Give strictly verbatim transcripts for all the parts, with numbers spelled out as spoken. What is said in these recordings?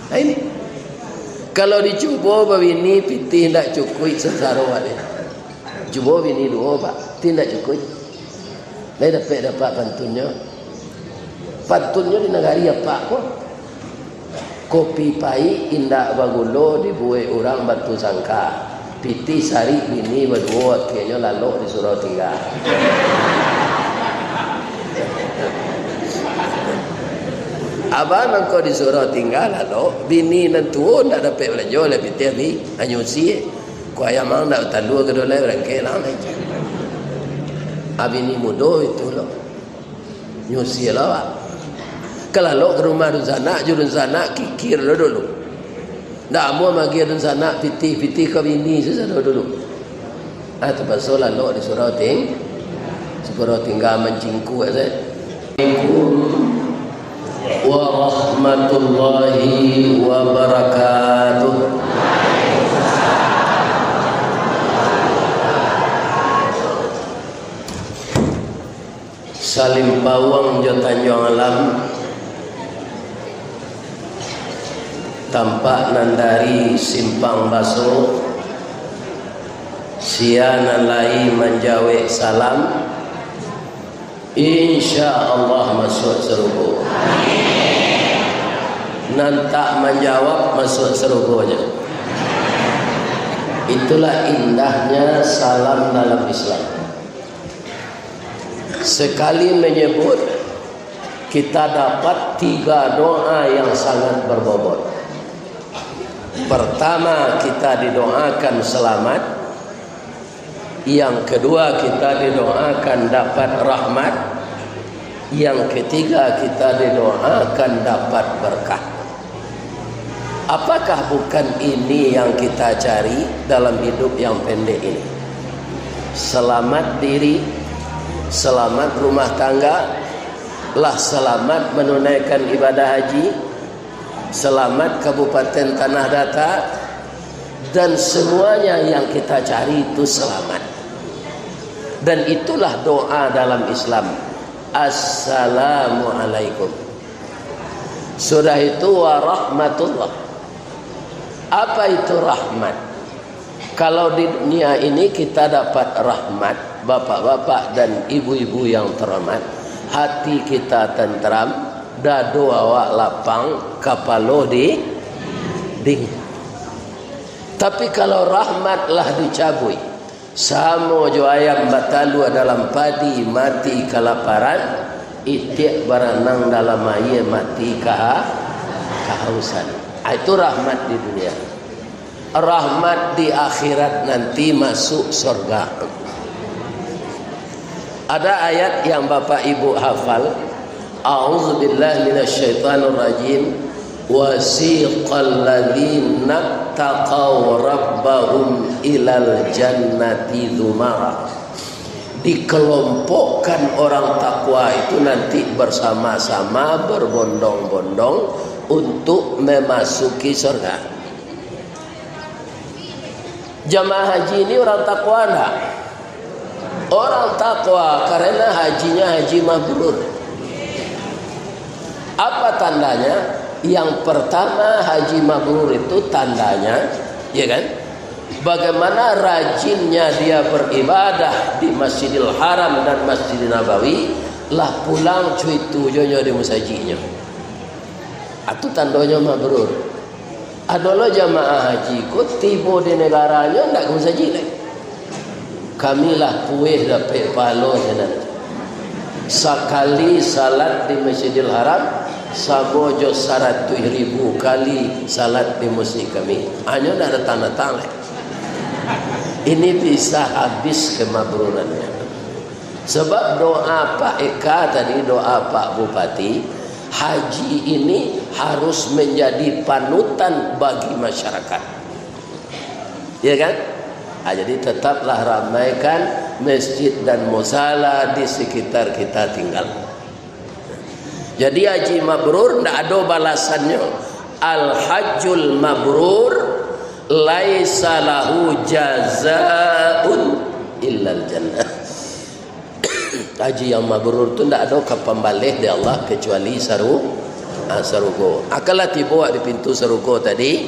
Lain. Kalau dicubo babini, pitih indak cukuik, sansaro awak ni. Cubo bini duo, Pak, pitih indak cukuik. Lai dapek dapat pantunnyo. Pantunnyo di nagari apak ko. Kopi paik indak bagulo dibuek urang Batusangka. Pitih sarik bini baduo, akhianyo lalok disuruah tingga. Abah mangko disuruah tingga lalok, bini nan tuo ndak dapek balanjo lai pitih abih, hanyo usie. Ko ayam ang ndak talua kedo lai, barangkek lah. Ah, bini mudo itu lo. Nyusilah awak. Kalalok ka rumah dunsanak, jo dunsanak kikir lo dulu. Ndak amuah magiah dunsanak pitih-pitih ka bini sasado dulu. Ah, tapaso lalok disuruah ting-, disuruah tingga mancingkuak sajo. Assalamualaikum warahmatullahi wabarakatuh. Salimpawang jo Tanjuang Alam, tampak nan dari Simpang Baso, sia nan lai manjawek salam, insya Allah masuak sarugo. Nan tak manjawab masuak sarugo nyo. Itulah indahnya salam dalam Islam. Sekali menyebut, kita dapat tiga doa yang sangat berbobot. Pertama, kita didoakan selamat. Yang kedua, kita didoakan dapat rahmat. Yang ketiga, kita didoakan dapat berkah. Apakah bukan ini yang kita cari dalam hidup yang pendek ini? Selamat diri, selamat rumah tangga, lah selamat menunaikan ibadah haji, selamat Kabupaten Tanah Datar, dan semuanya yang kita cari itu selamat. Dan itulah doa dalam Islam. Assalamualaikum. Sudah itu, warahmatullah. Apa itu rahmat? Kalau di dunia ini kita dapat rahmat, bapak-bapak dan ibu-ibu yang terhormat, hati kita tenteram, dado awak lapang, kapalo di dingin. Tapi kalau rahmat lah dicabuik, samo jo ayam batalua dalam padi mati kalaparan, itiak baranang dalam aia mati kaha-, kahausan. Ah, itu rahmat di dunia. Rahmat di akhirat nanti masuk sorga. Ada ayat yang Bapak Ibu hafal, A'udzubillahi minasyaitonirrajim. Wasiqal ladzina taqaw rabbahum ilal jannati zumara. Dikelompokkan orang takwa itu nanti bersama-sama, berbondong-bondong untuk memasuki surga. Jamaah haji ini orang takwa ndak? Orang takwa karena hajinya haji mabrur. Apa tandanya? Yang pertama, haji mabrur itu tandanya, ya kan? Bagaimana rajinnya dia beribadah di Masjidil Haram dan Masjidil Nabawi, lah pulang cuitu jonyo di musajiknyo. Itu tandonyo mabrur. Ado lo jamaah haji ko tibo di negaranyo ndak ka musajik lai. Kami lah pueh dapek pahalo sinan. Sakali salat di Masjidil Haram, samo jo saratuih ribu kali salat di musajik kami. Anyo ndak datang-datang lai. Ini bisa habis kemabrurannya. Sebab doa Pak Eka tadi, doa Pak Bupati, haji ini harus menjadi panutan bagi masyarakat. Ya kan? Ah, jadi tetaplah ramaikan masjid dan musala di sekitar kita tinggal. Jadi haji mabrur ndak ado balasannyo. Al hajjul mabrur laisa lahu jazaun illal jannah. Haji yang mabrur tu ndak ado ka pambaleh di Allah kecuali saru-, Ah, sarugo. Akanlah tibo awak di pintu sarugo tadi.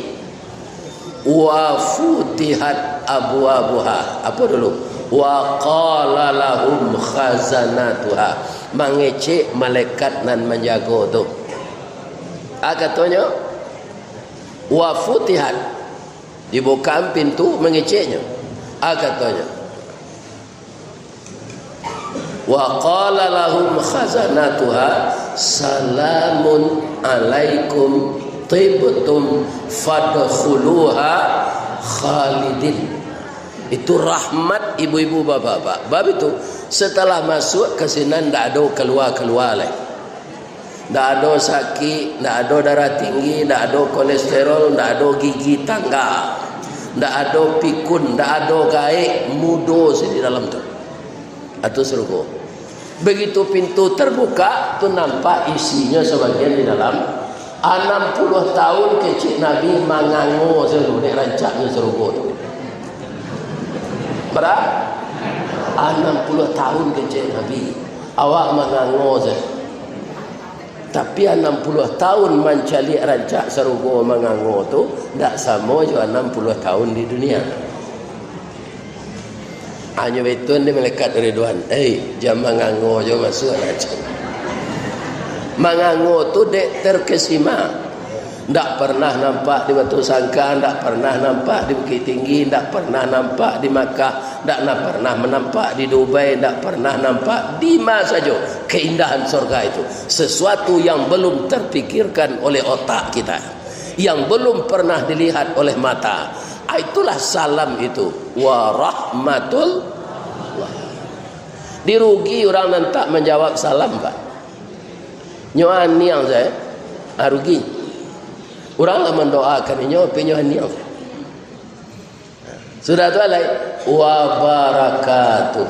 Wa futihat abwabuha. Apo dulu? Wa qala lahum khazanatuha. Mangecek malaikat nan manjago tu. Ah, katonyo, wa futihat. Dibukaan pintu, mangeceknyo. Ah, katonyo. Wa qala lahum khazanatuha, salamun alaikum tibtum fadkhuluha khalidin. Itu rahmat ibu-ibu, bapak-bapak. Bab itu, setelah masuk ka sinan, ndak ado kalua-kalua lai. Ndak ado sakik, ndak ado darah tinggi, ndak ado kolesterol, ndak ado gigi tangga, ndak ado pikun, ndak ado gaek, mudo se di dalam tu. Atau sarugo. Begitu pintu terbuka, tu nampak isinyo sabagian di dalam. Anam puluah tahun kecek Nabi mangango se dek rancaknyo sarugo tu. Bara? Anam puluah tahun kecek Nabi. Awak mangango se. Tapi anam puluah tahun mancaliak rancak sarugo mangango tu, ndak samo jo anam puluah tahun di dunia. Hanyo baitu dek malaikat Ridwan, "Eh, jan mangango jo masuak rancak." Mangango tu dek terkesima. Ndak pernah nampak di Batu Sangka, ndak pernah nampak di Bukittinggi, ndak pernah nampak di Makkah, ndak na-, pernah nampak di Dubai, ndak pernah nampak di ma sajo keindahan sorga itu. Sesuatu yang belum terpikirkan oleh otak kita, yang belum pernah dilihat oleh mata. Ah, itulah salam itu. Wa rahmatullah. Dirugi urang nan tak manjawab salam, Pak. Nyo aniang sae, ah, rugi. Urang lah mandoakan inyo, tapi nyo aniang sae. Sudah tu alai, wa barakatuh.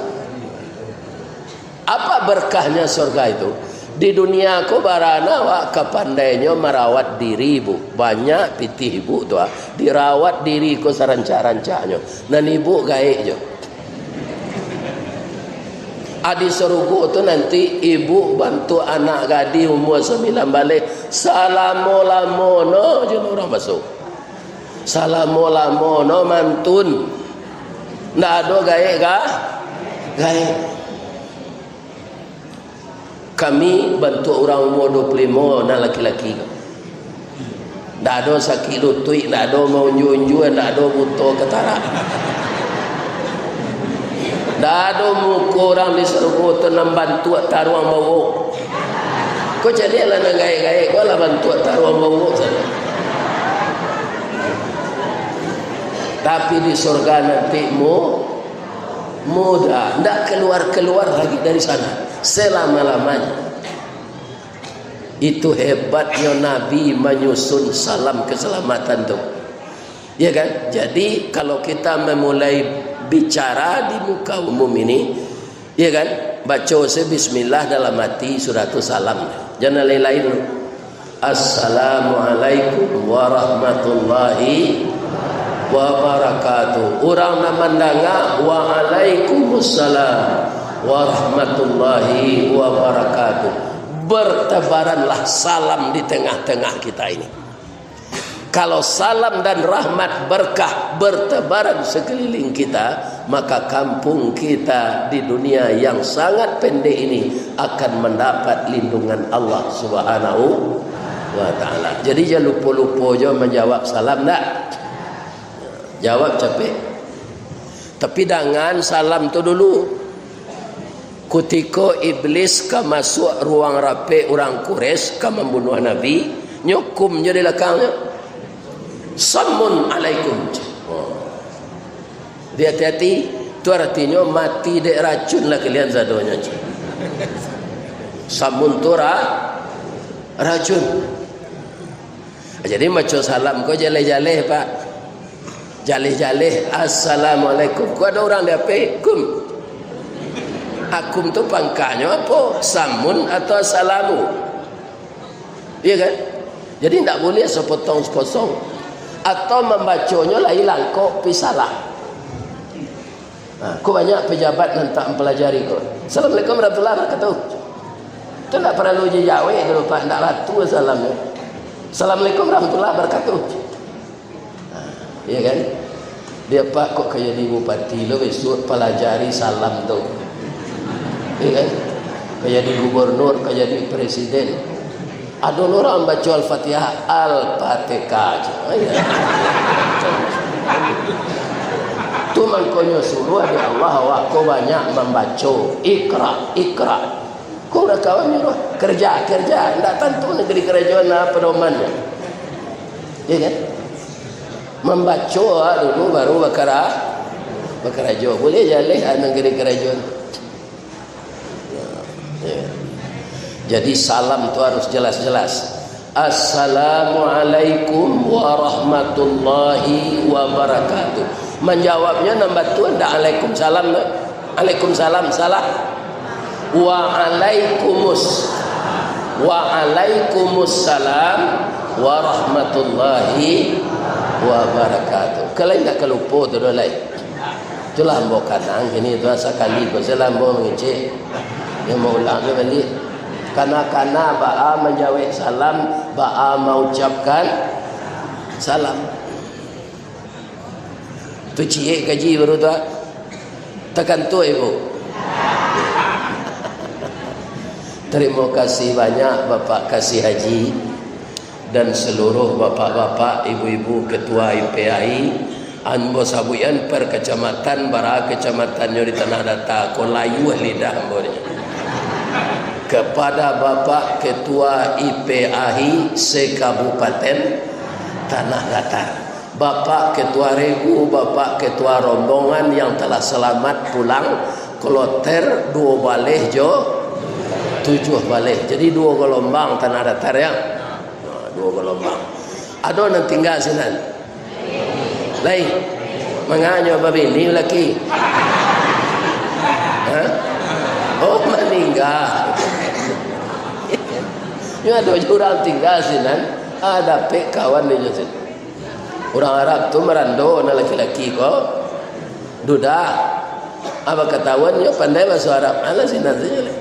Apa berkahnya surga itu? Di dunia ko barana awak kapandainyo marawat diri, Bu. Banyak pitih Ibu tu, ah. Dirawat diri ko sarancak-rancaknyo. Nan Ibu gaek jo. Adi sarugo tu nanti ibu bantuak anak gadih umua sambilan baleh, salamo-lamono jo urang baso. Salamo-lamono mantun. Ndak ado gaek ga-, gaek. Kami bantuak urang umua duo puluah limo nan laki-laki ko. Ndak ado sakik lutuik, ndak ado maunjua-unjua, ndak ado buto katarak. Ndak ado muko urang di sarugo tu nan bantuak taruang bauok. Ko caliaklah nan gaek-gaek ko lah bantuak taruang bauok sajo. Tapi di surga nanti mu-, mudah, ndak kaluar-kaluar lagi dari sana selama-lamanya. Itu hebatnyo Nabi manyusun salam keselamatan tu. Ya kan? Jadi, kalau kita memulai bicara di muka umum ini, ya kan? Baco se bismillah dalam hati, sudah tu salam. Jangan lain-lain. Assalamualaikum warahmatullahi wabarakatuh. Urang nan mandanga, "Waalaikumsalam warahmatullahi wabarakatuh." Bertebaranlah salam di tengah-tengah kita ini. Kalau salam dan rahmat berkah bertebaran sekeliling kita, maka kampung kita di dunia yang sangat pendek ini akan mendapat lindungan Allah Subhanahu wa Ta'ala. Jadi, jan lupo-lupo jo manjawab salam, ndak? Jawab capek. Tapi dangan salam tu dulu. Kutiko Iblis ka masuak ruang rapek urang Quraisy ka mambunuah Nabi, nyo kum jo di lakangnyo, "Sammun alaikum." Oh. Jadi hati-hati, tu aratinyo mati dek racun lah kalian sadonyo. Sammun tu ra-, racun. Jadi, maco salam ko jaleh-jaleh, Pak. Jaleh-jaleh, "Assalamualaikum." Ko ado urang di apeh, "Kum." Akum tu pangkanyo apo? Samun atau assalamu? Iya kan? Jadi, ndak buliah sapotong-sapotong. Atau mambaconyo lah ilang ko, pi salah. Ha, ko banyak pejabat nan tak mempelajari ko. "Assalamualaikum warahmatullahi wabarakatuh." Tu ndak paralu dijawek tu, Pak, ndak latu salamnyo. Assalamualaikum warahmatullahi wabarakatuh. Nah, iya kan? Dia, "Pak, kok ka jadi bupati lo, bisuak palajari salam tu." Iya kan? Ka jadi gubernur, ka jadi presiden. Ado lo urang baco Al-Fatihah, Al-Fatihah aja. Oh, iya. Tu mangkonyo suruah dek Allah, awak ko banyak mambaco. Ikra, ikra. Ko urang kawan nyuruah, "Kerja, kerja." Ndak tantu nagari karajoan na padomannyo. Iya kan? Mambaco awak dulu, baru bakara-, bakarajo. Buliah jaleh nagari karajoan. Ya. Jadi salam tu harus jelas-jelas. "Assalamualaikum warahmatullahi wabarakatuh." Manjawabnyo nan batua ndak "Alaikumsalam" tu. "Alaikumsalam", salah. "Waalaikumus-, waalaikumussalam warahmatullahi wabarakatuh." Kalau indak ka lupo tu doh lai. Itulah ambo kanang kini tu, sakali ko sajo lah ambo mangecek. Yang maulang tu baliak. Kana-kana baa manjawek salam, baa maucapkan salam. Tu ciek kaji baru tu, ah. Takantuak, Ibu. Tarimo kasih banyak, Bapak Kasih Haji. Dan seluruh bapak-bapak, ibu-ibu, ketua I P A I, ambo sabuikan per kecamatan, bara kecamatannyo di Tanah Data ko, layuah lidah ambo ni. Kepada Bapak Ketua I P A I se-Kabupaten Tanah Datar, Bapak Ketua Regu, Bapak Ketua Rombongan yang telah selamat pulang, kloter duo baleh jo tujuah baleh. Jadi duo galombang Tanah Datar, ya. Nah, duo galombang. Ado nan tingga sinan? Lai. Manganyo babini laki? Hah? Oh, maningga. Nyo ado juo urang tingga sinan. Ah, dapek kawan inyo sinan. Urang Arab tu marando nan laki-laki ko duda. Ah, bakatahuan nyo pandai bahaso Arab. Alah, sinan sajo lai.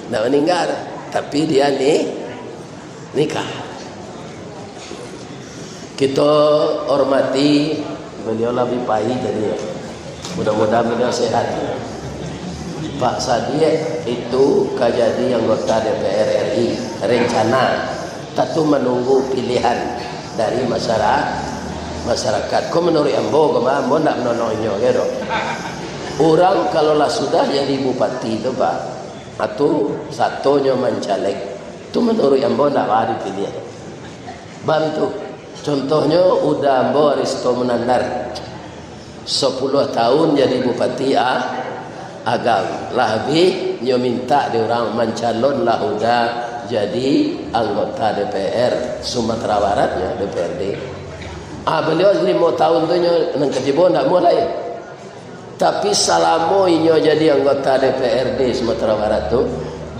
Ndak maningga. Tapi dia ni nikah. Kito hormati beliau, lah bi pai tadi, ya. Mudah-mudahan beliau sehat. Pak Sadiq itu ka jadi anggota D P R R I, rencana. Tantu manunggu pilihan dari masyara-, masyarakat. Ko manuruik ambo, ko mah, ambo ndak manonoh inyo, gitu. Urang kalau lah sudah jadi bupati tu, Pak, atau satonyo mancaleg, tu manuruik ambo ndak baa dipiliah. Baa tu. Contohnyo, uda ambo Aristo Munandar, sapuluah tahun jadi Bupati A-, Agam. Lah abih nyo mintak dek urang mancalon lah uda jadi anggota D P R Sumatera Barat, nyo D P R D. Ah, baliau limo tahun tu nyo nan katibo ndak amuah lai. Tapi salamo inyo jadi anggota D P R D Sumatera Barat tu,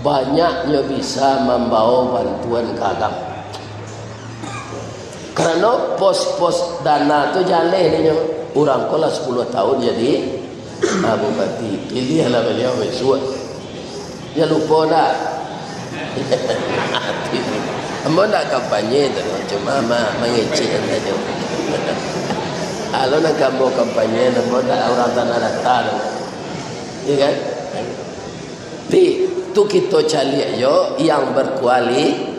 banyaknyo bisa mambawa bantuan ka Agam. Karano pos-pos dana tu jaleh dek inyo. Urang ko lah sapuluah tahun jadi, ah, bupati. Piliahlah baliau bisuak. Jan lupo ndak? Ambo ndak kampanye tu, cuma ma-, mangecek sajo. Kalau nan ambo kampanye, ambo ndak urang Tanah Data tu. Iya kan? Tapi, tu kito caliak jo yang berkuali-,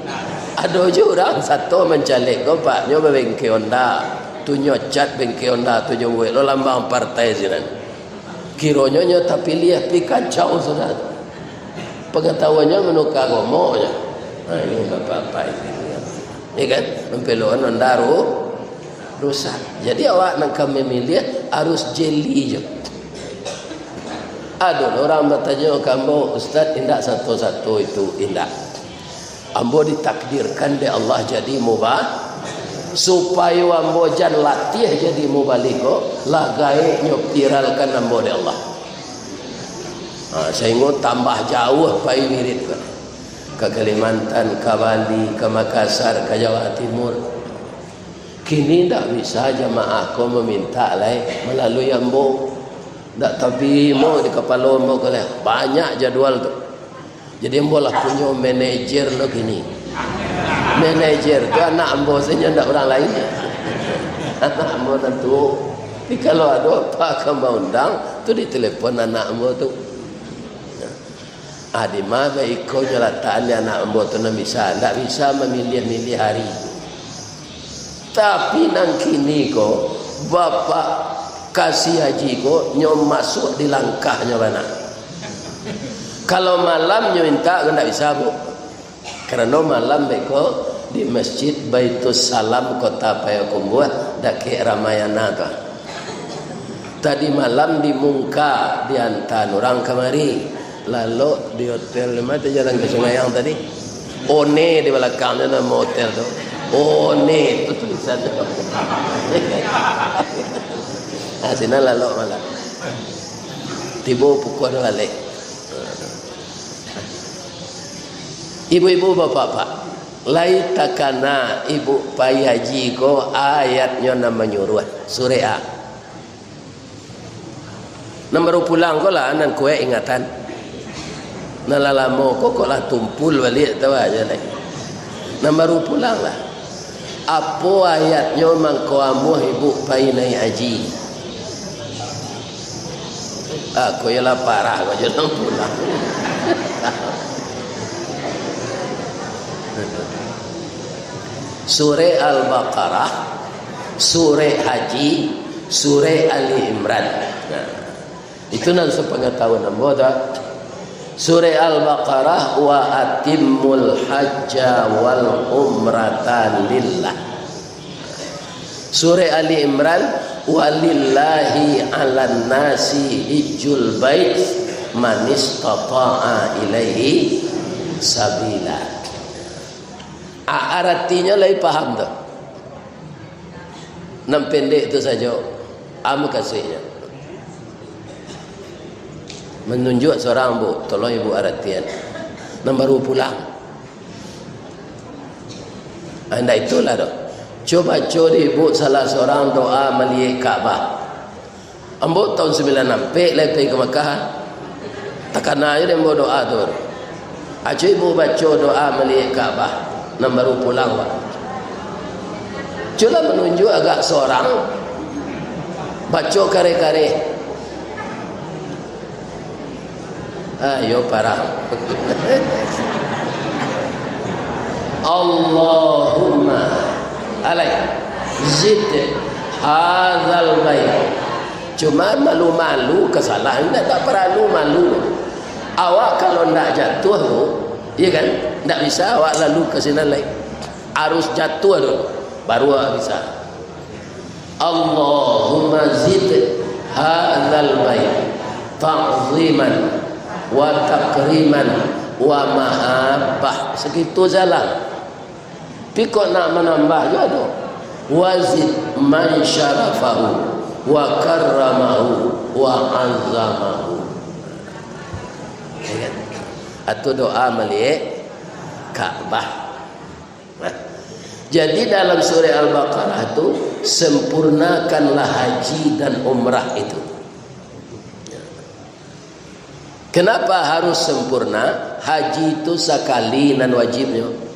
ado jo urang sato mancalek ko, Pak, nyo babengke Honda. Tu nyo cat bengke Honda tu jo buek lo lambang partai sinan. Kironyo nyo tapiliah, pi kacau sudah. Pangatahuannyo manuka agamo nyo. Nah, ini bapak-bapak ini. Ya kan? Mampeloan Honda ru-, rusak. Jadi awak nan ka mamiliah harus jeli jo. Ado urang batanyo ka ambo, "Ustaz, indak sato-sato itu, indak." Ambo ditakdirkan dek Allah jadi muba-, supayo ambo jan latiah jadi mubalig ko, lah gaeknyo viralkan ambo dek Allah. Ha, sahinggo tambah jauah pai wirid ko. Ka Kalimantan, ka Bali, ka Makassar, ka Jawa Timur. Kini ndak bisa jamaah ko mamintak lai malalui ambo. Ndak tarimo di kapalo ambo ko lai. Banyak jadwal tu. Jadi, ambo lah punyo manajer lo kini. Manajer tu anak ambo sajo, ndak urang lain. Anak ambo nan tuo. Jadi kalau ado apo ka maundang, tu ditelepon anak ambo tu. Ah, dima baiko nyo latakan di anak ambo tu nan bisa, ndak bisa mamiliah-miliah hari. Tapi nan kini ko, Bapak Kasih Haji ko, nyo masuak di langkahnyo bana. Kalau malam nyo mintak ko ndak bisa, Bu. Karano malam beko di Masjid Baitus Salam Kota Payakumbuah, dakek Ramayana tu. Tadi malam di Mungka diantaan urang kamari. Lalok di hotel di ma tu, Jalan Kasungayang tadi. One di balakang tu nama hotel tu. One tu tulisan tu. Ah, sinan lalok malam. Tibo pukua duo baleh. Ibu-ibu, bapak-bapak, lai takana ibu pai haji ko ayatnyo nan manyuruah, surek a. Nan baru pulang ko lah nan kuaik ingatan. Nan lah lamo ko kok lah tumpul baliak, tahu aja lai. Nan baru pulang lah. Apo ayatnyo mangko amuah ibu pai naiak haji? Ah, ko iyolah parah ko jo nan pulang. Surek Al-Baqarah, Surek Haji, Surek Ali Imran. Nah, itu nan sapangatahuan ambo tu. Surek Al-Baqarah, "Wa atimmul hajja wal umrata lillah." Surek Ali Imran, "Walillahi 'alan nasi hijjul bait manistata'a ilaihi sabila." A-, aratinyo lai paham tu. Nan pendek tu sajo. Amu kasuiknyo. Manunjuak surang, Bu, tolong ibu aratian. Nan baru pulang. Ah, indak itulah doh. Cubo baco di ibu salah surang doa maliek Ka'bah. Ambo tahun sambilan ampek lai pai ka Makkah. Takana jo dek ambo doa tu. Aco ibu baco doa maliek Ka'bah nan baru pulang, Pak. Cubolah manunjuak agak surang. Baco kareh-kareh. Ayo, parah. Allahumma alai zid hadzal bait. Cuma malu-malu ka salah, indak, tak paralu malu. Awak kalau ndak jatuah tu, iya kan? Ndak bisa awak lalu ka sinan lai. Harus jatuah dulu, baru awak bisa. Allahumma zid hadzal bait ta'ziman wa takriman wa mahabbah. Sakitu sajo lah. Tapi kok nak manambah juo tu. Wazid man syarafahu wa karramahu wa azzamahu. Ya kan? Atau doa maliek Ka'bah. Nah, jadi dalam surah Al-Baqarah tu, sempurnakanlah haji dan umrah itu. Kenapa harus sempurna? Haji tu sakali nan wajibnyo.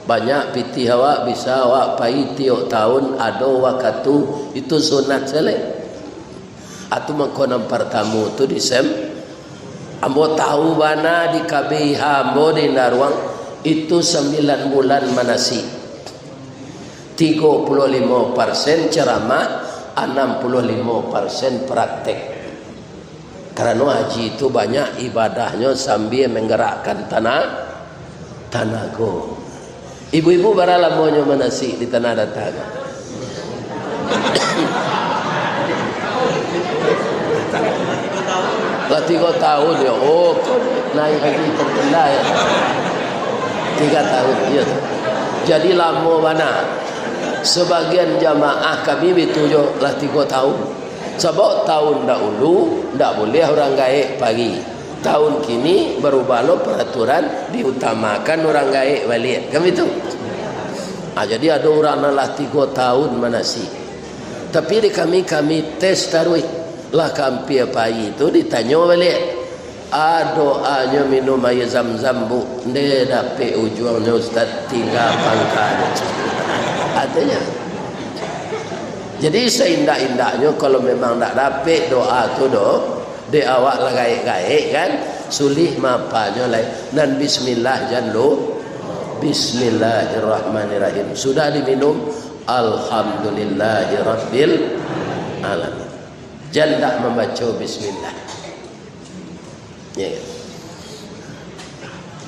Banyak pitih awak bisa awak pai tiok tahun, ado wakatu, itu sunat sajo. Atu mangko nan partamo tu di sem-, ambo tahu bana di K B I H ambo di Indaruang, itu sambilan bulan manasik. Tigo puluah limo persen ceramah, anam puluah limo persen praktek. Karano haji tu banyak ibadahnyo sambia manggarakkan tana-, tanago. Ibu-ibu, bara lamonyo manasik di Tanah Data ko? Lah tigo tahun yo. Oh, ko naiak haji tertunda yo. Tigo tahun, iyo. Jadi lamo bana. Sabagian jamaah kami bitu jo lah tigo tahun. Sabab tahun dahulu ndak buliah urang gaek pai. Tahun kini barubah lo paraturan, diutamakan urang gaek baliak. Kan bitu? Ah, jadi ado urang nan lah tigo tahun manasik. Tapi di kami, kami tes taruih. Lah ka ampia pai tu ditanyo baliak. Ah, doanyo minum aia zam-zam, Bu. Nde dapek ujuangnyo, Ustaz, tingga pangkanyo. Artinyo. Jadi, saindak-indaknyo, kalau memang ndak dapek doa tu doh, dek awak lah gaek-gaek, kan, sulik mapalnyo lai. Nan bismillah jan lu-, Bismillahirrahmanirrahim. Sudah diminum, Alhamdulillahirabbil alamin. Jan ndak mambaco bismillah. Ya.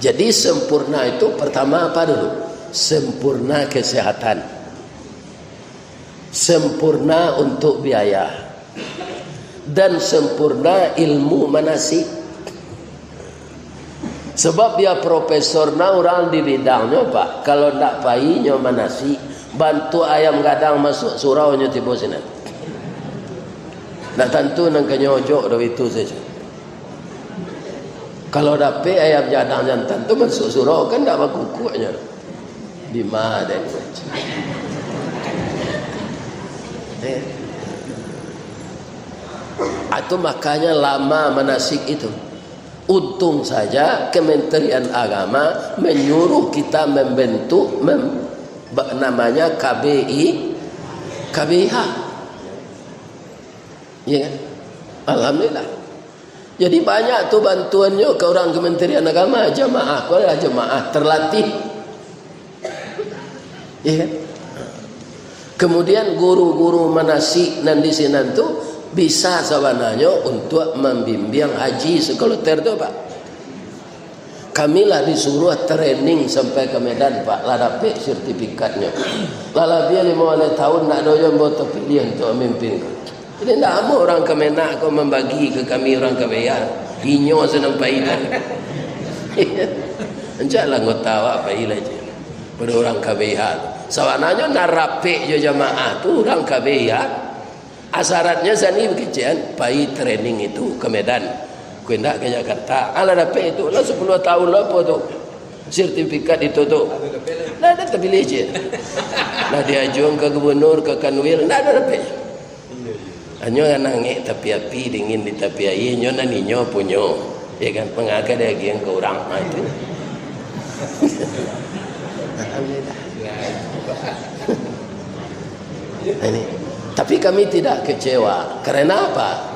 Jadi, sempurna itu pertama apa dulu? Sempurna kesehatan. Sempurna untuk biaya. Dan sempurna ilmu manasik. Sebab dia profesor, nah, urang di bidangnyo, Pak. Kalau ndak pai nyo manasik, bantuak ayam gadang masuak surau nyo tibo sinan. Ndak tantu nan ka nyo ojok doh, itu sajo. Kalau dapek ayam gadang jantan tu masuak surau, kan ndak bakukuak nyo. Di ma den? Eh. Itu makanya lama manasik itu. Untung saja Kementerian Agama menyuruh kita membentuk mem-, ba-, namanya K B I, K B I H. Iya kan? Alhamdulillah. Jadi, banyak tu bantuannyo ka urang Kementerian Agama, jamaah, ko adalah jamaah terlatih. Iya kan? Kemudian, guru-guru manasik nan di sinan tu bisa sabananyo untuak mambimbing haji sekaloter tu, Pak. Kami lah disuruh training sampai ka Medan, Pak, lah dapek sertifikatnyo. Lah labiah limo baleh tahun ndak ado juo ambo tapiliah untuak mamimpin ko. Jadi, ndak amuah urang Kemenag ko mambagi ka kami urang K B H. Inyo se nan pai tu. Rancak lah anggota awak pai lah je. Pado urang K B H. Sabananyo nan rapek jo jamaah tu urang K B H. Syaratnyo sani bakecekan, pai training itu ka Medan. Ko indak ka Jakarta. Alah dapek itu lah sapuluah tahun lah apo tu. Sertifikat itu tu. Ndak ado tapiliah je. Lah diajuang ka gubernur, ka kanwil, ndak ado dapek. Hanyo nan angek tapi api, dingin di tapi aia, nyo nan inyo punyo. Ya kan, mangaka diagiahan ka urang. Ha, itu. Alhamdulillah. Ini. Tapi kami tidak kecewa. Karena apa?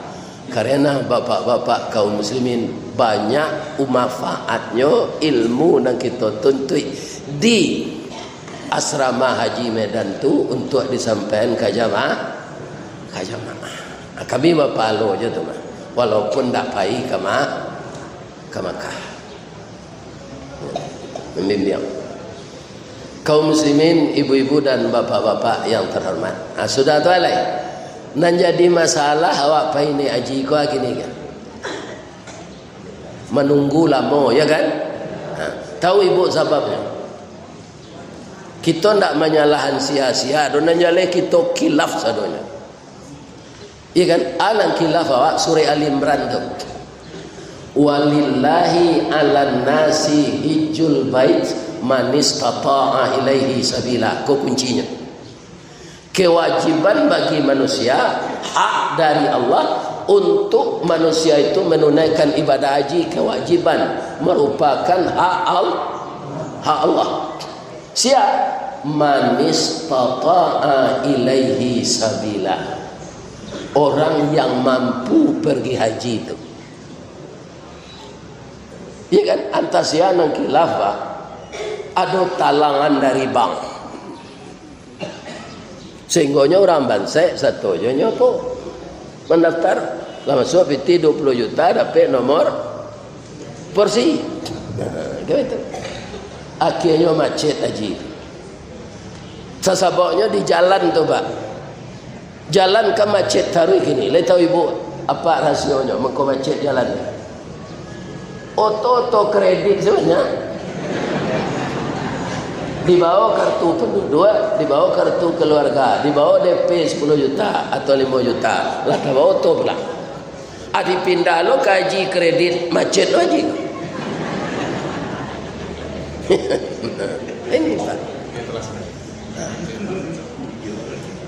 Karena bapak-bapak kaum muslimin, banyak manfaatnyo ilmu nan kito tuntuik di asrama Haji Medan tu untuak disampaikan ka jamaah, ka jamaah. Nah, kami bapahalo je tu mah, walaupun ndak pai ka Ma-, ka Makkah. Mambimbing. Kaum muslimin, ibu-ibu dan bapak-bapak yang terhormat. Nah, sudah tu alai. Nan jadi masalah awak pai naiak haji ko kini ko. Manunggu lamo, ya kan? Nah, tahu ibu sababnyo? Kito ndak manyalahan sia-sia, doh nan jaleh kito khilaf sadonyo. Iya kan? A nan khilaf awak, surah Ali Imran tu. "Walillahi 'alan nasi hijjul bait manistata'a ilaihi sabila." Ko kuncinyo. Kewajiban bagi manusia, hak dari Allah, untuk manusia itu menunaikan ibadah haji, kewajiban, merupakan hak Al-, hak Allah. Sia? Manistata'a ilaihi sabila. Orang yang mampu pergi haji itu. Iya kan? Antah sia nan khilaf, Pak. Ado talangan dari bank. Sehinggonyo urang bansaik sato jo nyo ko mandaftar, lah masuak pitih duo puluah juta, dapek nomor porsi. Nah, kan itu. Akhirnyo macet haji. Sasababnyo di jalan tu, Pak. Jalan kan macet taruih kini. Lai tahu ibu apa rasionyo mangko macet jalan? Oto-oto kredit sabanyak. Dibawa kartu penduduk, dibawa kartu keluarga, dibawa D P sepuluh juta atau limo juta, lah tabawa oto pulang. Ah, dipindah lo ka haji kredit, macet lo haji. Ini, Pak.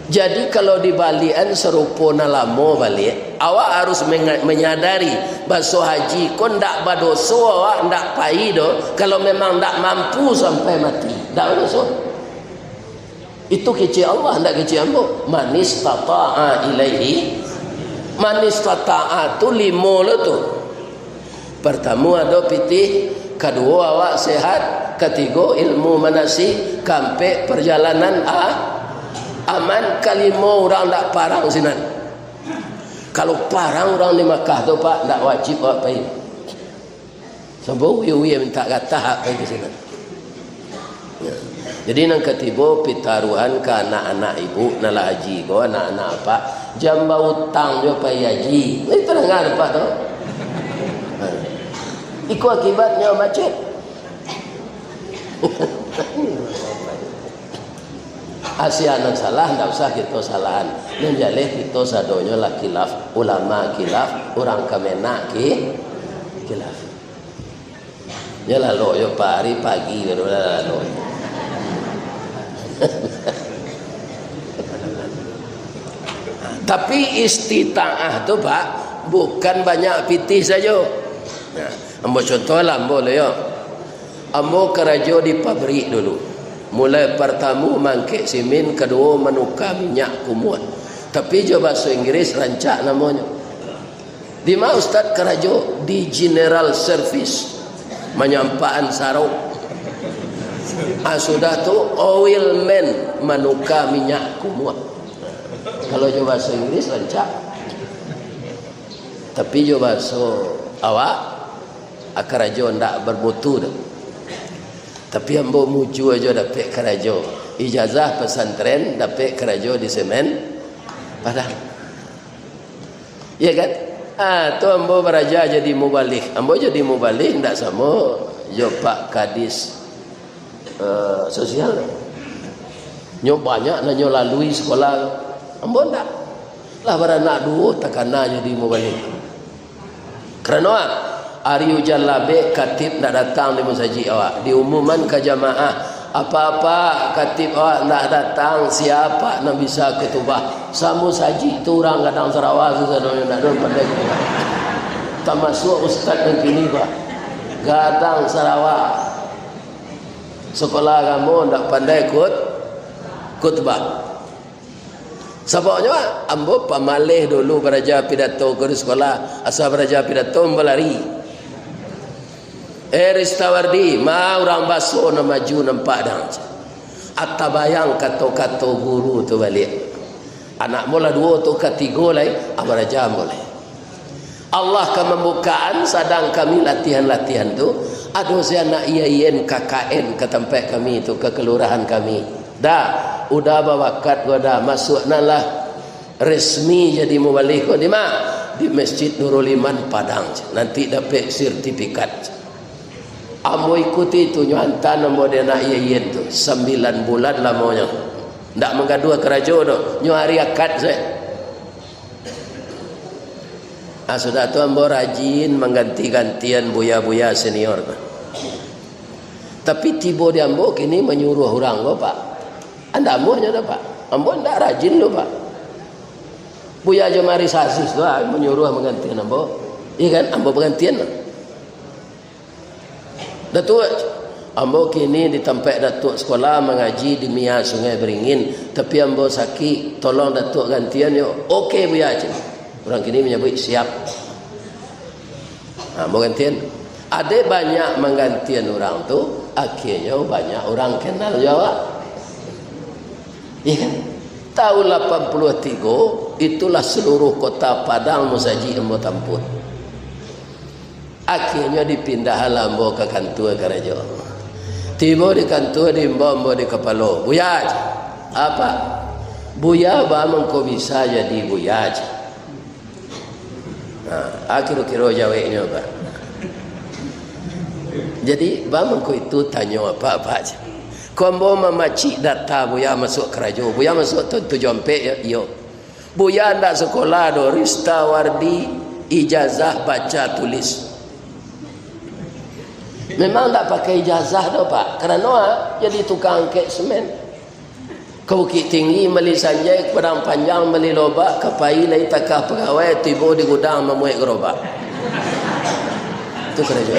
Jadi, kalau dibaliakan sarupo nan lamo baliak, Awak harus menga-, menyadari, baso haji ko ndak badoso, awak ndak pai doh, kalau memang ndak mampu sampai mati. Ndak badoso. Itu kecek Allah, ndak kecek ambo. Manistata'a ilaihi. Manistata'a tu limo lo tu. Partamo ado pitih, kaduo awak sehat, katigo ilmu manasik, kaampek parjalanan a-, aman, kalimo urang ndak parang sinan. Kalau parang urang di Makkah tu, Pak, ndak wajib awak pai. Sampai uwi-uwi mintak gatah pai ka sinan. Ya. Jadi, nan katibo, pitaruahan ka anak-anak ibu, nan lah haji ko, anak-anak apak, jan bautang jo pai haji. Lai tadanga apak tu? Ha. Iko akibatnyo macet. Asia nan salah, ndak usah kito salahan. Nan jaleh kito sadonyo lah khilaf, ulama khilaf, urang Kemenag ki-, khilaf. Nyo lalok jo pari pagi baru lah lalok. Tapi istitaah tu, Pak, bukan banyak pitih sajo. Nah, ambo contoh lah ambo lo yo. Ambo karajo di pabrik dulu. Mulai partamo maangkek simin, kaduo manuka minyak kumuah. Tapi jo bahaso Inggris rancak namonyo. Di ma Ustaz karajo? Di General Service, manyampaan sarok. Ah, sudah tu oil man, manuka minyak kumuah. Kalau jo bahaso Inggris rancak. Tapi jo bahaso awak, ah, karajo ndak bermutu tu. Tapi ambo mujua jo dapek karajo. Ijazah pesantren, dapek karajo di Semen Padang. Iya kan? Ah, tu ambo baraja jadi mubalig. Ambo jadi mubalig ndak samo jo Pak Kadis, eh, sosial. Nyo banyak nan nyo lalui sekolah. Ambo ndak. Lah baranak duo takana jadi mubalig. Karano, ah, ari ujan labek, katib ndak datang di musajik awak. Diumuman ka jamaah, "Apak-apak, katib awak ndak datang, sia nan bisa khutubah?" Samusajik tu urang Gadang Sarawa tu sadonyo ndak ado nan pandai khutubah. Tamasuak ustaz nan kini, Pak. Gadang Sarawa. Sekolah agamo ndak pandai khut-, khutubah. Sababnyo, ambo pamaleh dulu baraja pidato ko di sekolah, asa baraja pidato ambo lari. "Eh, Ristawardi, ma urang baso nan maju nampak dang?" Atabayang kato-kato guru tu baliak. Anak ambo lah duo tu, katigo lai, ah, baraja ambo lai. Allah ka mambukaan, sadang kami latihan-latihan tu, ado se anak I A I N K K N ka tampek kami tu, ka kalurahan kami. Dah, udah babakat ko dah, masuak nan lah resmi jadi mubalig ko di ma? Di Masjid Nurul Iman Padang, nanti dapek sertifikat. Ambo ikuti tu, nyo anta ambo di anak I A I N tu, sambilan bulan lamonyo. Ndak manggaduah karajo doh, nyo ari akad se. Ah, sudah tu ambo rajin mangganti-gantian buya-buya senior tu. Tapi tibo di ambo kini manyuruah urang ko, Pak. Andak amuahnyo doh, Pak. Ambo ndak rajin doh, Pak. Buya Jomari Sazis tu, ah, manyuruah manggantian ambo. Iya kan? Ambo bagantian lah. "Datuak, ambo kini di tampek Datuak sekolah mangaji di Mia Sungai Beringin, tapi ambo sakik, tolong Datuak gantian yo." "Oke, Buya," cek. Urang kini manyabuik, "Siap." Nah, ambo gantian. Ade banyak manggantian urang tu, akhianyo banyak urang kenal jo awak. Iya kan? Tahun lapan puluah tigo, itulah seluruh kota Padang musajik ambo tampuah. Akhianyo dipindah lah ambo ka kantua karajo. Tibo di kantua, diimbau ambo di kapalo, "Buya," cek. "Apo?" "Buya, baa mangko bisa jadi buya?" cek. Nah, a kiro-kiro jaweknyo, Pak. Jadi, baa mangko itu tanyo apak-apak, cek. "Ko ambo mamacik data Buya masuak karajo. Buya masuak tahun tujuah ampek, yo?" "Iyo." "Buya ndak sekolah doh, Ristawardi, ijazah baca tulis." Memang ndak pakai ijazah doh, Pak. Karano, ah, jadi tukang angkek semen. Ka Bukik Tinggi mali sanjai, ka Padang Panjang mali lobak, ka Pai lai takah pagawai, tibo di gudang mamuek garobak. Tu karajo.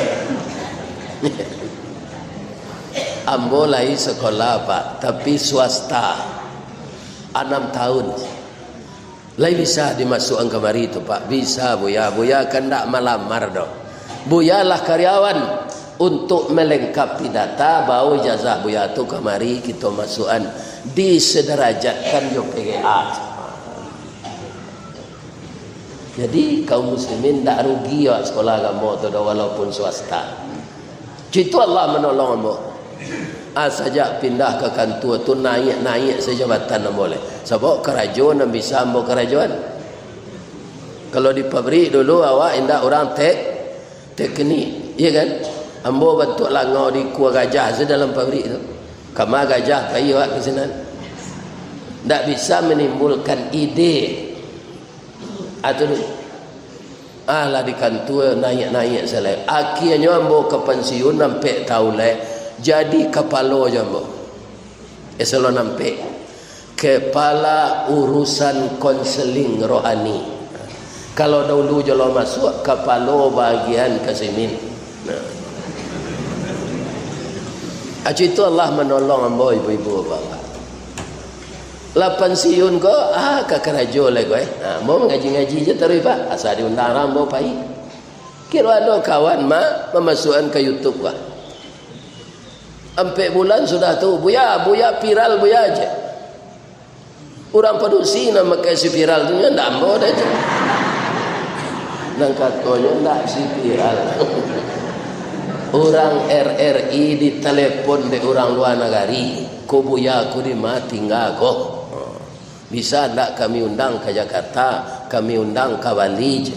Ambo lai sakolah, Pak, tapi swasta. Anam tahun. Lai bisa dimasuakan kamari tu, Pak? Bisa, Buya. Buya kan ndak malamar doh. Buya lah karyawan. Untuk melengkapi data, bao ijazah Buya tu kamari, kito masuakan disederajatkan jo P G A. Jadi, kaum muslimin ndak rugi awak sekolah agamo tu doh, walaupun swasta. Cito Allah manolong ambo. Ah, sajak pindah ka kantua tu, naiak-naiak sajo jabatan ambo lai. Sabab karajo nan bisa ambo karajoan. Kalau di pabrik dulu, awak indak urang tek-, teknik, iyo kan? Ambo bantuak langau di ikua gajah se dalam pabrik tu. Kama gajah pai awak ka sinan. Ndak bisa manimbulkan ide. Ah, tu dulu. Ah, lah di kantua, naiak-naiak se lai. Akhianyo ambo ka pansiun, ampek taun lai. Jadi kapalo jo ambo. Eselon ampek. Kepala Urusan Konseling Rohani. Kalau dahulu jo lo masuak, kapalo bagian kasimin. Nah. Acu itu Allah manolong ambo, ibu-ibu, bapak. Lah pansiun ko, ah, ka karajo lai ko, eh. Nah, ambo mangaji-ngaji je taruih, Pak. Asa diundang urang, ambo pai. Kiro ado kawan, Mak, mamasuakan ka YouTube ko. Ampek bulan sudah tu, "Buya, Buya viral, Buya," je. Urang padusi nan makai si viral tu, nyo ndak ambo doh tu. Nan katonyo ndak si viral. Urang R R I ditalepon dek urang lua nagari, "Ko Buya ko dima tingga ko? Bisa ndak kami undang ka Jakarta, kami undang ka Bali," je.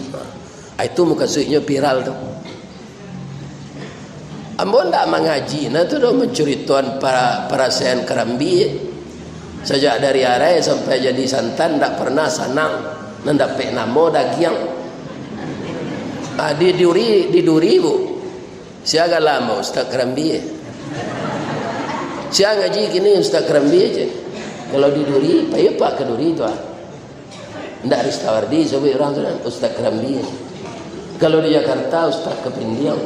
Ah, itu mukasuiknyo viral tu. Ambo ndak mangaji nah tu doh, mancuritoan pa-, parasaian karambia. Sajak dari arai sampai jadi santan, ndak pernah sanang. Nan dapek namo dagiang. Ah, di Duri, di Duri, Bu. Sia gala ambo, Ustaz Karambia. Sia ngaji kini, Ustaz Karambia je. Kalau di Duri, pai apak ka Duri tu, ah. Ndak Ristawardi, sabuik urang tu, Ustaz Karambia. Kalau di Jakarta, Ustaz Kapindiang.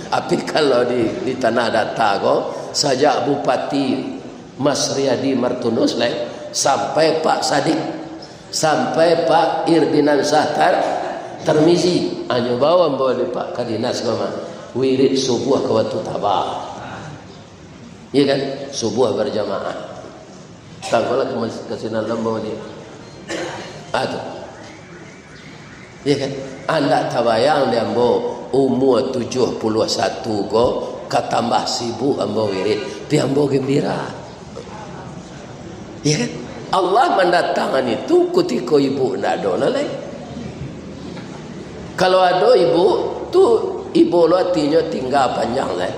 Tapi kalau di, di Tanah Datar ko, sajak Bupati Mas Riyadi Martunus lai, sampai Pak Sadik, sampai Pak Irdinansyah Tar-, Tarmizi, hanyo bao ambo di Pak Kadinas ko mah, wirid subuah ka Batu Taba. Iya kan? Subuah berjamaah. Tangkolah ke mas-, ke sinan lambau ni. Ah, tu. Iya kan? Andak tabayang di ambo, umur tujuh puluh satu ko, katambah sibuk ambo wirid, tapi ambo gembira. Iya kan? Allah mandatangkan itu kutiko ibu ndak ado lah lai. Kalau ado ibu, tu ibo lo atinyo tingga panjang lai.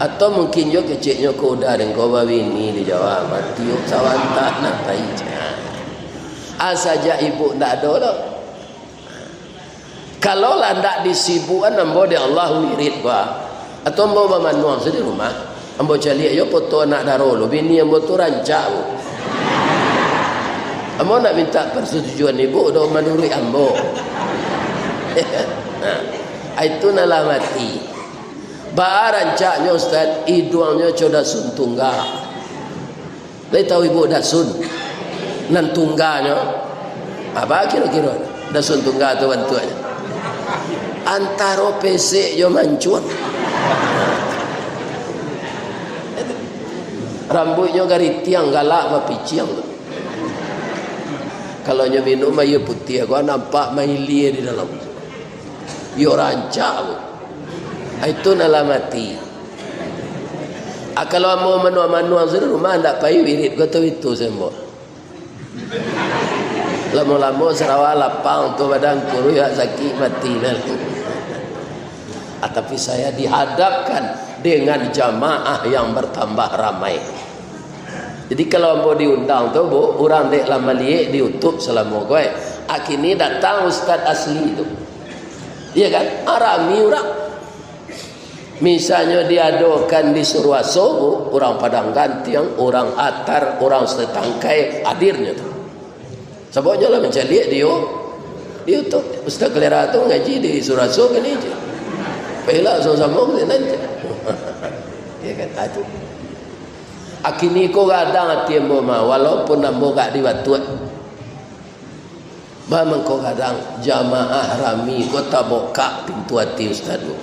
Atau mungkin jo keceknyo ko udah dengko babini di Jawa, mati sabanta nak pai. Ah, sajak ibu ndak ado lo. Kalau lah ndak disibukan ambo dek Allah wirid ko, atau ambo bamanuang sajo di rumah, ambo caliak jo foto anak daro lo, bini ambo tu rancak lo. Ambo ndak minta persetujuan ibu doh, manuruik ambo. Nah, itu nan lah mati. Baa rancaknyo, Ustaz, iduangnyo co dasun tungga. Lai tahu ibu dasun? Nan tungganyo. Apa kiro-kiro dasun tungga tu bantuaknyo? Antaro pesek jo mancuang. Rambuiknyo garitiang, galak bapiciang tu. Kalau nyo minum aia putiah, ko nampak mailia di dalam. Iyo rancak tu. Ah, itu nan lah mati. Ah, kalau ambo manuang-manuang sudah rumah, ndak pai wirid ko tu itu sembo. Lamo-lamo sarawa lapang tu badan kuruih, awak sakik mati nah. Ah, tapi saya dihadapkan dengan jamaah yang bertambah ramai. Jadi kalau ambo diundang tu, Bu, urang dek lah maliek di YouTube salamo ko, eh. Ah, kini datang ustaz asli tu. Iya kan? Ah, rami urang. Misalnyo diadokan di Suruaso, urang Padang Gantiang, urang Atar, urang Setangkai hadirnyo tu. Sababnyo lah mancaliak di, di YouTube. Ustaz Kalera tu ngaji di Suruaso kini je. Payolah samo-samo ka sinan je. Ya kan? Ah, tu. Akini ko gadang ati ambo mah, walaupun ambo gak di Batuak. Ba mangko gadang, jamaah rami ko tabukak pintu ati ustaz tu.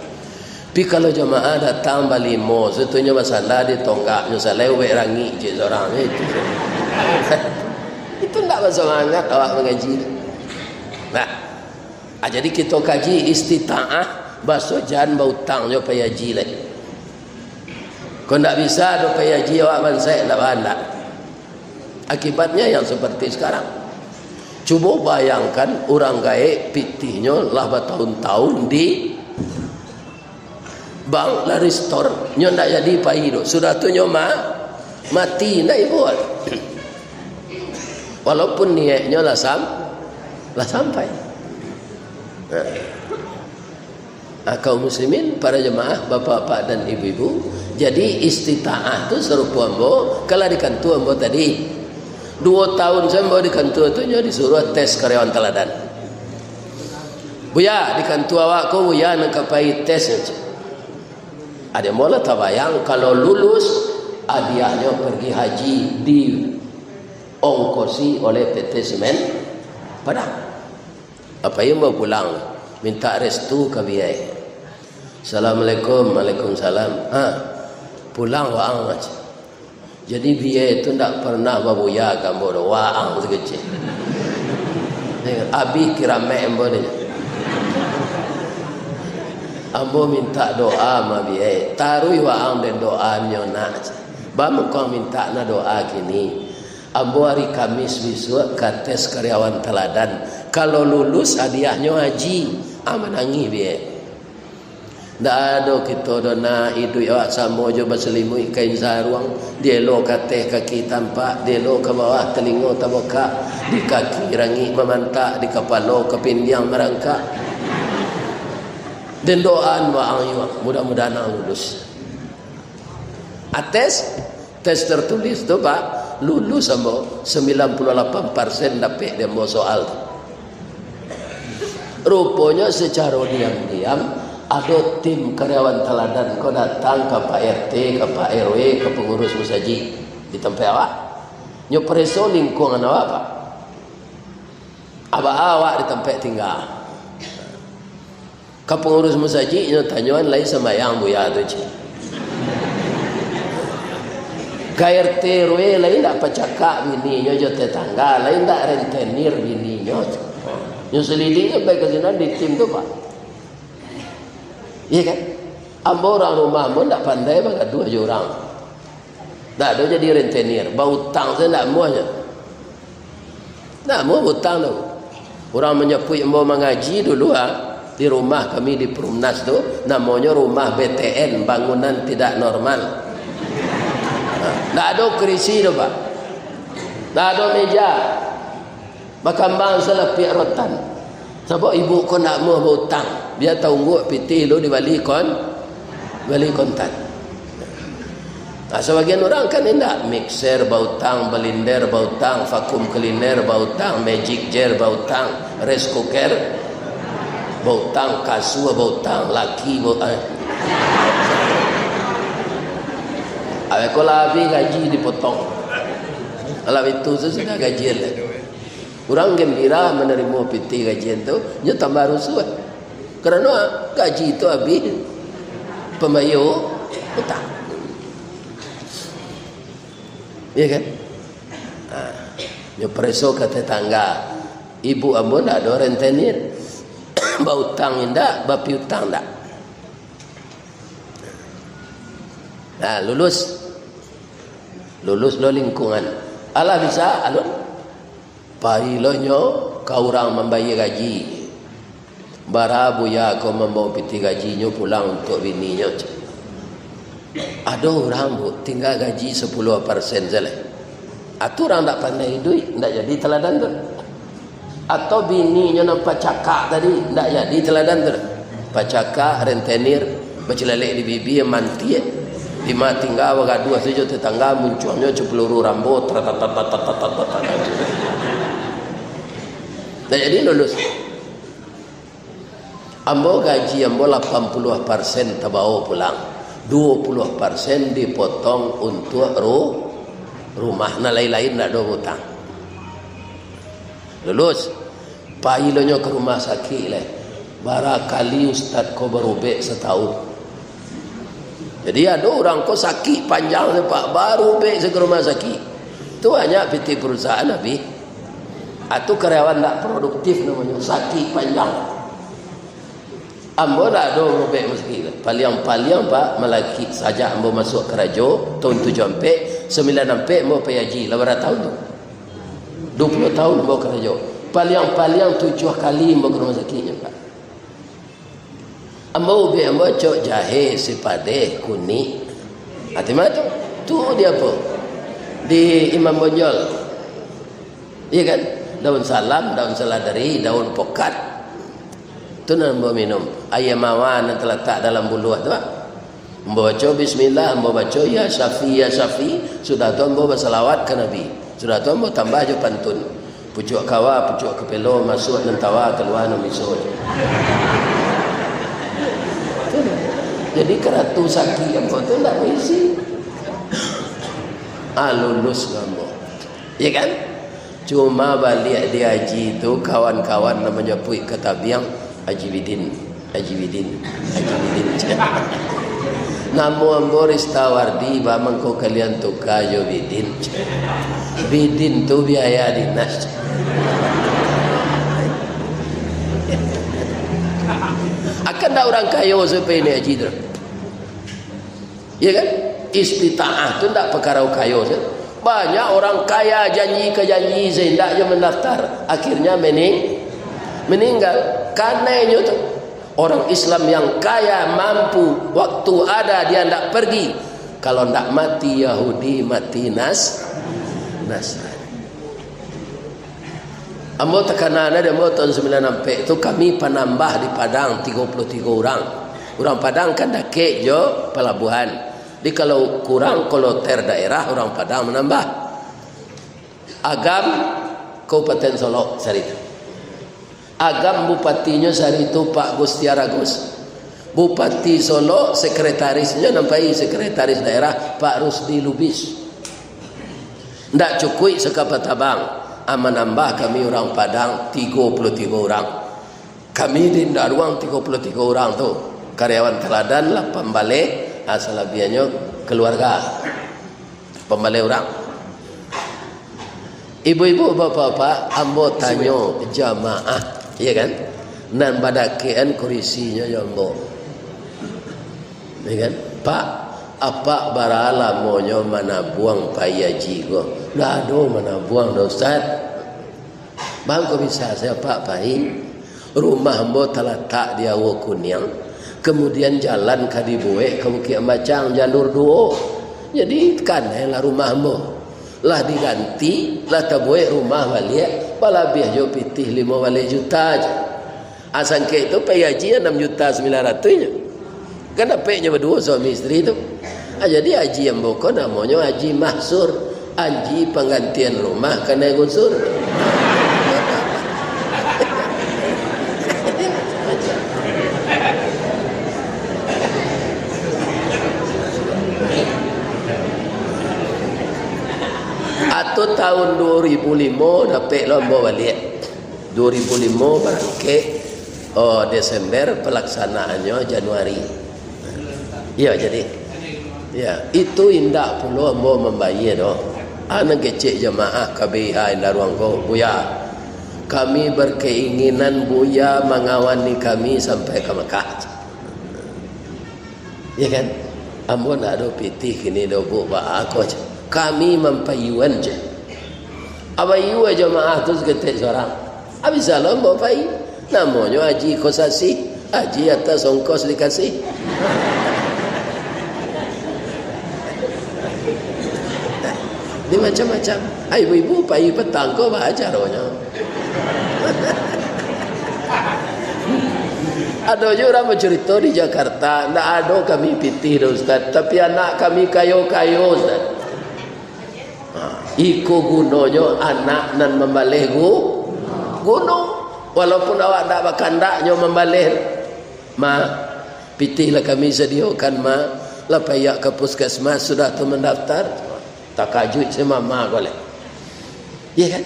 Tapi kalau jamaah datang balimo, sutunyo basanda di tonggaknyo, salai ubek rangik cek sorang, eh, itu. Itu ndak basamangat awak mangaji. Nah, ah, jadi kito kaji istitaah, baso jan bautang jo pai haji lai. Kok ndak bisa do pai haji awak bansaik, ndak bahandak. Akibatnya yang seperti sekarang. Cubo bayangkan, urang gaek pitihnyo lah batahun-tahun di bank, lah ristor, nyo ndak jadi pai doh. Sudah tu nyo ma-, mati, ndak ibo. Walaupun niaiknyo lah sam-, lah sampai. Nah. Ah, kaum muslimin, para jemaah, bapak-bapak dan ibu-ibu, jadi istitaah tu sarupo ambo, kalau di kantua ambo tadi. Duo tahun sajo ambo di kantua tu, nyo disuruah tes karyawan taladan. "Buya, di kantua awak ko, Buya nan ka pai tes." Ado ambo lah tabayang, kalau lulus, hadiahnyo pergi haji diongkosi oleh P T Semen Padang. Apo iyo ambo pulang, mintak restu ka biai. "Assalamualaikum." "Waalaikumsalam." "Ha, pulang waang," cek. "Jadi biai tu ndak pernah babuya ka ambo doh, waang sakecek. Abih kiramek ambo ni. Ambo mintak doa ma biai, taruih waang den doa nyo nak," cek. "Ba mangko mintak na doa kini." "Ambo ari Kamis bisuak ka tes karyawan taladan. Kalau lulus, hadiahnyo haji." Ah, manangih biai. "Ndak ado kito doh nak, iduik awak samo jo basalimuik kain saruang, dielo ka ateh kaki tampak, dielo ka bawah talingo tabukak, di kaki rangik mamantak, di kapalo kapindiang marangkak. Den doaan waang, mudah-mudahan ang lulus." Ates, tes tertulis tu, Pak, lulus ambo, sembilan puluh lapan persen dapek di ambo soal tu. Ruponyo, secaro diam-diam, ado tim karyawan taladan ko datang ka Pak R T, ka Pak R W, ka pengurus musajik di tampek awak. Nyo pareso lingkungan awak, Pak. Aba awak di tampek tingga. Ka pangurus musajik nyo tanyoan, "Lai sambayang buya tu, cik?" Ka R T R W lai ndak pacakak bininyo jo tetangga, lai ndak rentenir bininyo. Nyo selidik sampai ka sinan di tim tu, Pak. Iya kan? Ambo urang rumah ambo ndak pandai bagaduah jo urang. Ndak ado jadi rentenir, bautang sajo ndak amuahnyo. Ndak amuah bautang tu. Urang manjapuik ambo mangaji dulu, ha, di rumah kami di Perumnas tu, namonyo rumah B T N, bangunan tidak normal. Ha, ndak ado kurisi tu, Pak. Ndak ado meja. Bakambang salapiak rotan. Sabab ibu ko ndak amuah bautang. Bia taungguak pitih lu dibali kon-, bali kontan. Nah, sabagian urang kan indak, mixer bautang, blender bautang, vacuum cleaner bautang, magic jar bautang, rice cooker bautang, kasua bautang, laki bautang. Awak ko lah abih gaji dipotong. Alah itu sudah gajian lah. Urang gembira manarimo pitih gajian tu, nyo tambah rusuah. Karano gaji tu abih pambayia utang. Iya kan? Ha, nyo pareso ka tetangga, "Ibu ambo ndak ado rentenir. Bautang indak, bapiutang indak." Nah, lulus. Lulus lo lingkungan. Alah bisa, alun. Pai lo nyo ka urang mambayia gaji. "Bara buya ko mambao pitih gajinyo pulang untuak bininyo," cek. Ado urang, Bu, tingga gaji sapuluah persen sajo lai. Atau urang ndak pandai iduik, ndak jadi taladan tu. Atau bininyo nan pacakak tadi, ndak jadi taladan tu. Pacakak, rentenir, Bacilalek di bibia, mantiak. Di ma tingga bagaduah tu jo tetangga, muncuangnyo cak peluru Rambo. Tat, tat, tat, tat, tat, tat, tat, tat. Dah jadi lulus. Ambo gaji ambo lapan puluah persen tabao pulang. Duo puluah persen dipotong untuak ru-, rumah. Nan lain-lain ndak ado utang. Lulus. Pai lo nyo ka rumah sakik lai. Bara kali ustad ko barubek satahun. Jadi ado urang ko sakik panjang tu, Pak, barubek se ka rumah sakik. Tu banyak pitih perusahaan abih. Atu karyawan ndak produktif namonyo, sakik panjang. Ambo ndak ado barubek rumah sakik. Paliang-paliang, Pak, malakik sajak ambo masuak karajo tahun tujuah ampek, sambilan ampek ambo pai haji, lah bara tahun tu. Duo puluah tahun ambo karajo. Paliang-paliang tujuah kali ambo ka rumah sakik nyo, Pak. Ambo ubek ambo cok jahe, sipadeh, kunik. Ati mah tu? Tu di apo? Di Imam Bonjol. Iya kan? Daun salam, daun saladari, daun pokat. Tu nan ambo minum. Aia mawar nan talatak dalam buluah tu, ah. Ambo baco bismillah, ambo baco ya Syafi, ya Syafi. Sudah tu ambo basalawat ka Nabi. Sudah tu ambo tambah jo pantun. Pucuak kawa, pucuak kapelo, masuak nan tawa, kalua nan biso. Jadi karatu sakik ambo tu ndak baisi. Ah, lulus lah ambo. Iya kan? Cuma baliak di haji tu, kawan-kawan nan manjapuik ka tabiang, "Haji Bidin, Haji Bidin, Haji Bidin." Namo ambo Ristawardi, ba mangko kalian tuka jo Bidin. Bidin tu biaya dinas. Akan ndak urang kayo sampai naik haji tu? Iya kan? Istitaah tu ndak pakaro kayo se. Banyak orang kaya janji ka janji se, indak jo mandaftar. Akhirnya mening-, meninggal. Kanai nyo tu. Orang Islam yang kaya, mampu, waktu ada dia ndak pergi. Kalau ndak mati Yahudi, mati Nas-, Nasrani. Ambo takana nyo di ambo tahun sambilan ampek tu, kami panambah di Padang tigo puluah tigo urang. Urang Padang kan dakek jo palabuahan. Jadi kalau kurang kloter daerah, urang Padang manambah. Agam, Kabupaten Solok sari tu. Agam bupatinyo sari tu Pak Gustiar Agus. Bupati Solok, sekretarisnyo nan pai sekretaris daerah Pak Rusdi Lubis. Ndak cukuik Sakapatabang, ah, manambah kami urang Padang tigo puluah tigo urang. Kami di Indaruang tigo puluah tigo urang tu. Karyawan teladan lapan baleh, ah, salabiahnyo kaluarga. Pambaleh urang. Ibu-ibu, bapak-bapak, ambo tanyo jamaah, iya kan? Nan badakekan kurisinyo jo ambo. Iya kan? "Pak, apak bara lamonyo manabuang pai haji ko?" "Ndak ado manabuang doh, Ustaz." "Baa kok bisa se apak pai? Rumah ambo talatak di Aua Kuniang, kamudian jalan ka dibuek ka Bukik Ambacang, jalur duo. Jadi, kanailah rumah ambo. Lah diganti, lah tabuek rumah baliak, balabiah jo pitih limo baleh juta se. Ah, sangkek tu pai haji anam juta sambilan ratuih nyo. Kan dapeknyo baduo suami isteri tu. Ah, jadi haji ambo ko namonyo Haji Mahsur, haji panggantian rumah kanai gusur." Atau tahun duo ribu limo dapek lo ambo baliak. Duo ribu limo barangkek, oh, Desember, palaksanaannyo Januari. Iyo, jadi. Ya, itu indak pulo ambo mambayia doh. Ah, nan kecek jamaah K B I H Indaruang ko, "Buya, kami berkeinginan Buya mangawani kami sampai ka Makkah." Ya kan? "Ambo ndak ado pitih kini doh, Bu, baa ko," cek. "Kami mampayuan," cek. Abayua jamaah tu saketek surang. Abih salam bawa pai. Namonyo Haji Kosasih. Haji atas ongkos dikasih. Ini macam-macam. Ai, ibu-ibu, pai patang ko baa caronyo? Ado juo urang bacurito di Jakarta, "Ndak ado kami pitih doh, Ustaz, tapi anak kami kayo-kayo, Ustaz." Ha, iko gunonyo anak nan mambaleh gu-, guno. Walaupun awak ndak bakandak nyo mambaleh, "Ma, pitih lah kami sadiokan, Ma. Lah paiak ka puskesmas, sudah tu mandaftar." Takajuik si mama ko lai. Iya kan?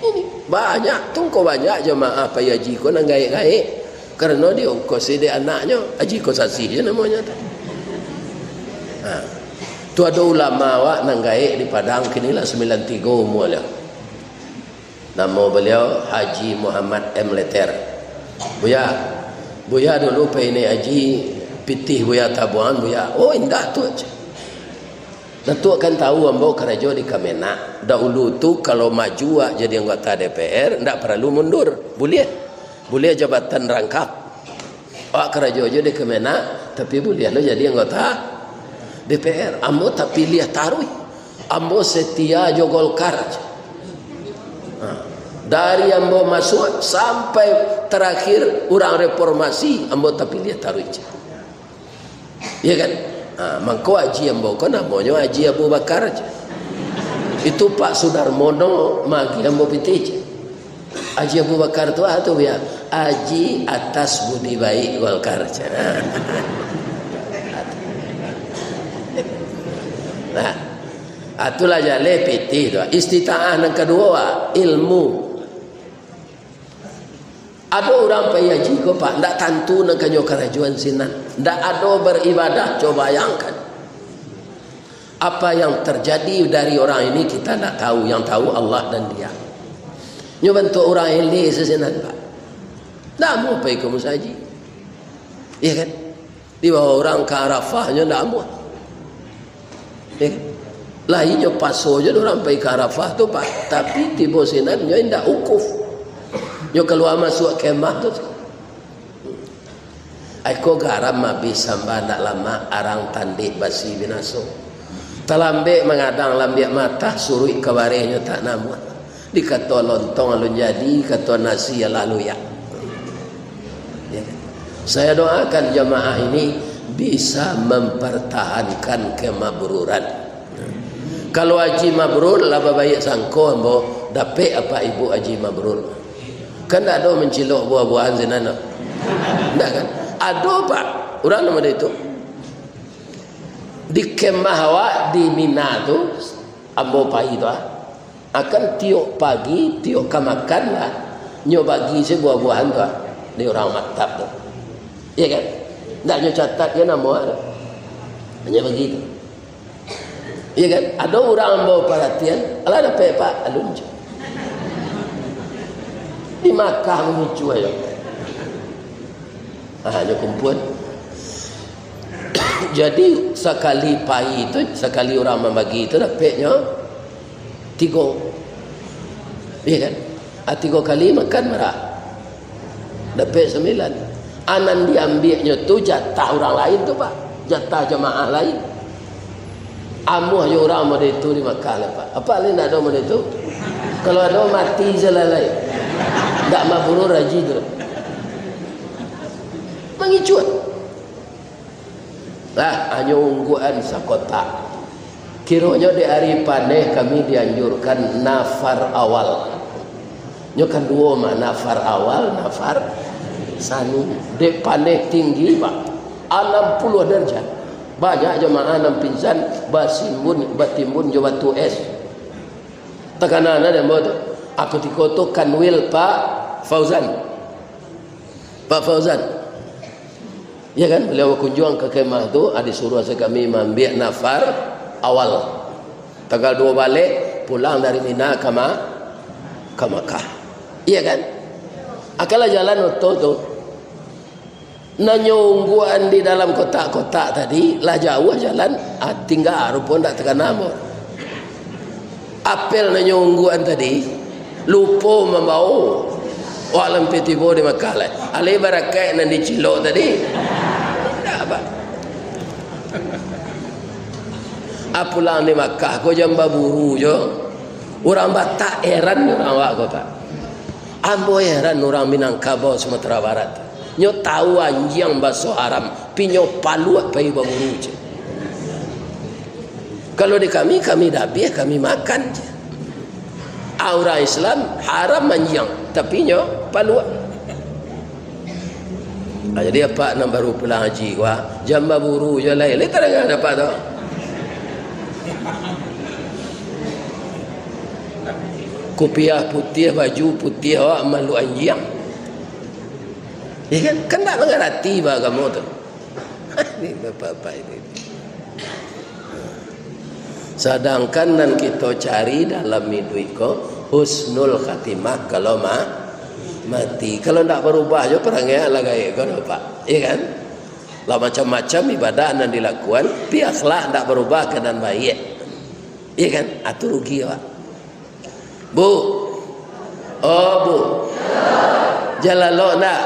Ini banyak, tungko banyak jamaah pai haji ko nan gaek-gaek. Karano diongkosi dek anaknyo, Haji Kosasih je namonyo tu. Ha. Tu ado ulama awak nan gaek di Padang, kini lah sambilan tigo umua lah. Namo baliau Haji Muhammad M Leter. "Buya, Buya dulu pai naiak haji, pitih Buya tabuangan, Buya." "Oh, indak tu aja." Datuak kan tahu ambo karajo di Kemenag. Dahulu tu, kalau maju awak jadi anggota D P R, ndak paralu mundur. Buliah. Buliah jabatan rangkap. Awak karajo jo di Kemenag, tapi buliah lo jadi anggota D P R. Ambo tapiliah taruih. Ambo setia jo Golkar aja. Ha. Dari ambo masuak sampai tarakhir urang reformasi, ambo tapiliah taruih aja. Iya kan? Ha, mangko haji ambo ko namonyo Haji Abu Bakar aja. Itu Pak Sudarmono maagiah ambo pitih aja. Haji Abu Bakar tu, ah, tu, ya, haji atas budi baik Golkar aja. Nah, itulah jaleh pitih tu. Istitaah nan kaduo, ah, ilmu. Ado urang pai haji ko, Pak, ndak tantu nan ka nyo karajoan sinan. Ndak ado baribadah, coba bayangkan. Apa yang terjadi dari orang ini kita ndak tahu, yang tahu Allah dan Dia. Nyo bantuak urang eleh se sinan, Pak. Ndak amuah pai ka musajik. Iya kan? Dibawa urang ka Arafah, nyo ndak amuah. Eh, lah inyo paso jo urang pai ka Arafah tu, Pak. Tapi tibo sinan nyo indak wukuf. Nyo kalua masuak kemah tu. Ai ko garam abih samba ndak lamak, arang tandih basi binaso. Talambek mangadang lambiak matah, suruik ka bareh nyo tak namuah. Dikato lontong alun jadi, kato nasi alah luyak. Ya. Saya doakan jamaah ini bisa mempertahankan kemabruran. Kalau haji mabrur, lah babaiak sangko ambo, dapek apak ibu haji mabrur. Kan ndak ado mancilok buah-buahan sinan, no? Ndak kan? Ado, Pak. Urang namo itu. Di kemah awak di Mina tu, ambo pai tu, ah. Akan tiok pagi, tiok ka makan lah, nyo bagi se buah-buahan tu, ah, di urang maktab tu. Iya kan? Ndak nyo catat je namo, ah, tu. Nyo bagi tu. Iya kan? Ado urang ambo paratian, "Alah dapek, Pak?" Alun jo. Di Makkah mangicuah jo. Ah, nyo kumpul. Jadi, sakali pai tu, sakali urang mambagi tu, dapeknyo tigo. Iya kan? Ah, tigo kali makan bara? Dapek sambilan. Ah, nan diambiaknyo tu jatah urang lain tu, Pak. Jatah jamaah lain. Amuah jo urang model tu di Makkah lah, Pak. Apak lai ndak ado model tu? Kalau ado, mati se lah lai. Ndak mabrur haji tu. Mangicuah. Lah, hanyo ungguan sakotak. Kironyo dek ari paneh kami dianjurkan nafar awal. Nyo kan duo mah, nafar awal, nafar sani. Dek paneh tinggi, Pak. Anam puluah darjat. Banyak jamaah nan pingsan basimbun, batimbun jo batu es. Takana na dek ambo tu. Aku tiko tu Kanwil Pak Fauzan. Pak Fauzan. Ya kan, beliau bakunjuang ka kemah tu, ah, disuruah se kami maambiak nafar awal. Tanggal duo baleh, pulang dari Mina ka Ma-, ka Makkah. Iya kan? Akanlah jalan oto tu. Nan nyo ungguan di dalam kotak-kotak tadi, lah jauah jalan, ah, tingga rupo ndak takana mo. Apel nan nyo ungguan tadi, lupo mambao. Wak lampeh tibo di Makkah lai. Alai barakaik nan dicilok tadi. Ndak, Pak. Ah, pulang di Makkah ko jan baburu jo. Urang Batak heran urang awak ko, Pak. Ambo heran urang Minangkabau Sumatera Barat. Nyo tahu anjiang baso haram, tapi nyo paluak pai baguru je. Kalau di kami, kami dabiah, kami makan je. Ah, urang Islam, haram anjiang, tapi nyo paluak. Ah, jadi apak nan baru pulang haji ko, ah, jan baburu jo lai, lai tadanga apak tu. Kupiah putiah, baju putiah, awak malu anjiang. Ya kan? Kan ndak mangarati baagamo tu. Ini bapak-bapak ini. Sadangkan nan kito cari dalam iduik ko, husnul khatimah kalau ma-, mati. Kalau ndak barubah jo parangai lah gaek ko, Pak. Ya kan? Lah macam-macam ibadah nan dilakuan, tapi akhlak ndak barubah ka nan baiak. Ya kan? Ah, tu rugi, Pak. Bu. Oh, Bu. Jan lalok ndak?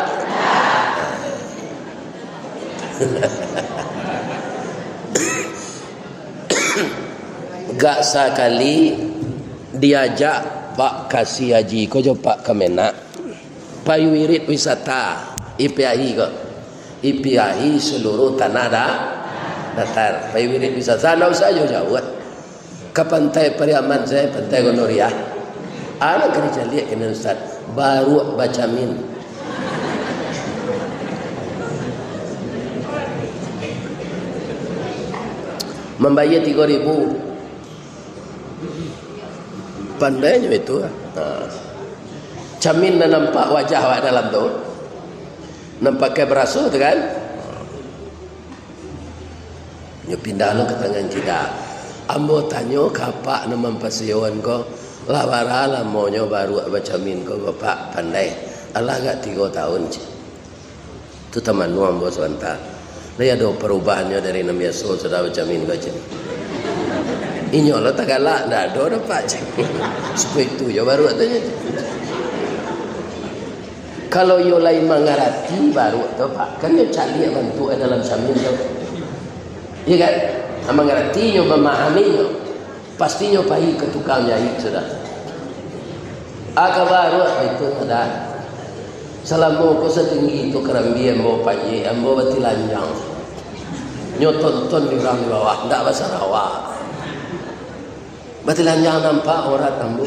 Gak sakali diajak Pak Kasih Haji ko jo Pak Kemenag pai wirid wisata, ipiahi ko. Ipiahi seluruh tanah da-, datar. Pai wirid wisata, ndak usah jauah-jauah. Ka Pantai Pariaman sajo, Pantai Gondoriah. Anak ka dicaliak kini, Ustaz. Baruak bacamin. Mambayia tigo ribu. Pandainyo itu, ha. Camin nan nampak wajah awak dalam tu. Nan pakai baraso tu kan. Nyo pindah lo ka tangan kida. Ambo tanyo ka apak nan mampasiyoan ko, lah bara lamonyo baruak bacamin ko, Bapak pandai? Alah agak tigo taun, ceh. Tu tamanu ambo sabanta. Lai ado parubahannyo dari nan biaso sudah bacamin ko, ceh. Inyo lo tagalak, ndak ado doh, Pak, ceh. Suko itu jo baruak tu, ceh. Kalau iyo lai mangarati baruak tu, Pak, kan iyo caliak bantuak dalam camin tu. Iya kan? Nah, mangarati nyo, mamahami nyo, pasti nyo pai ka tukang jaik sudah. Ah, ka baruak itu, Ustaz. Salamo ko satinggi itu karambia ambo panjek, ambo batilanjang. Nyo tonton di urang di bawah, ndak basarawa. Batilanjang nampak aurat ambo.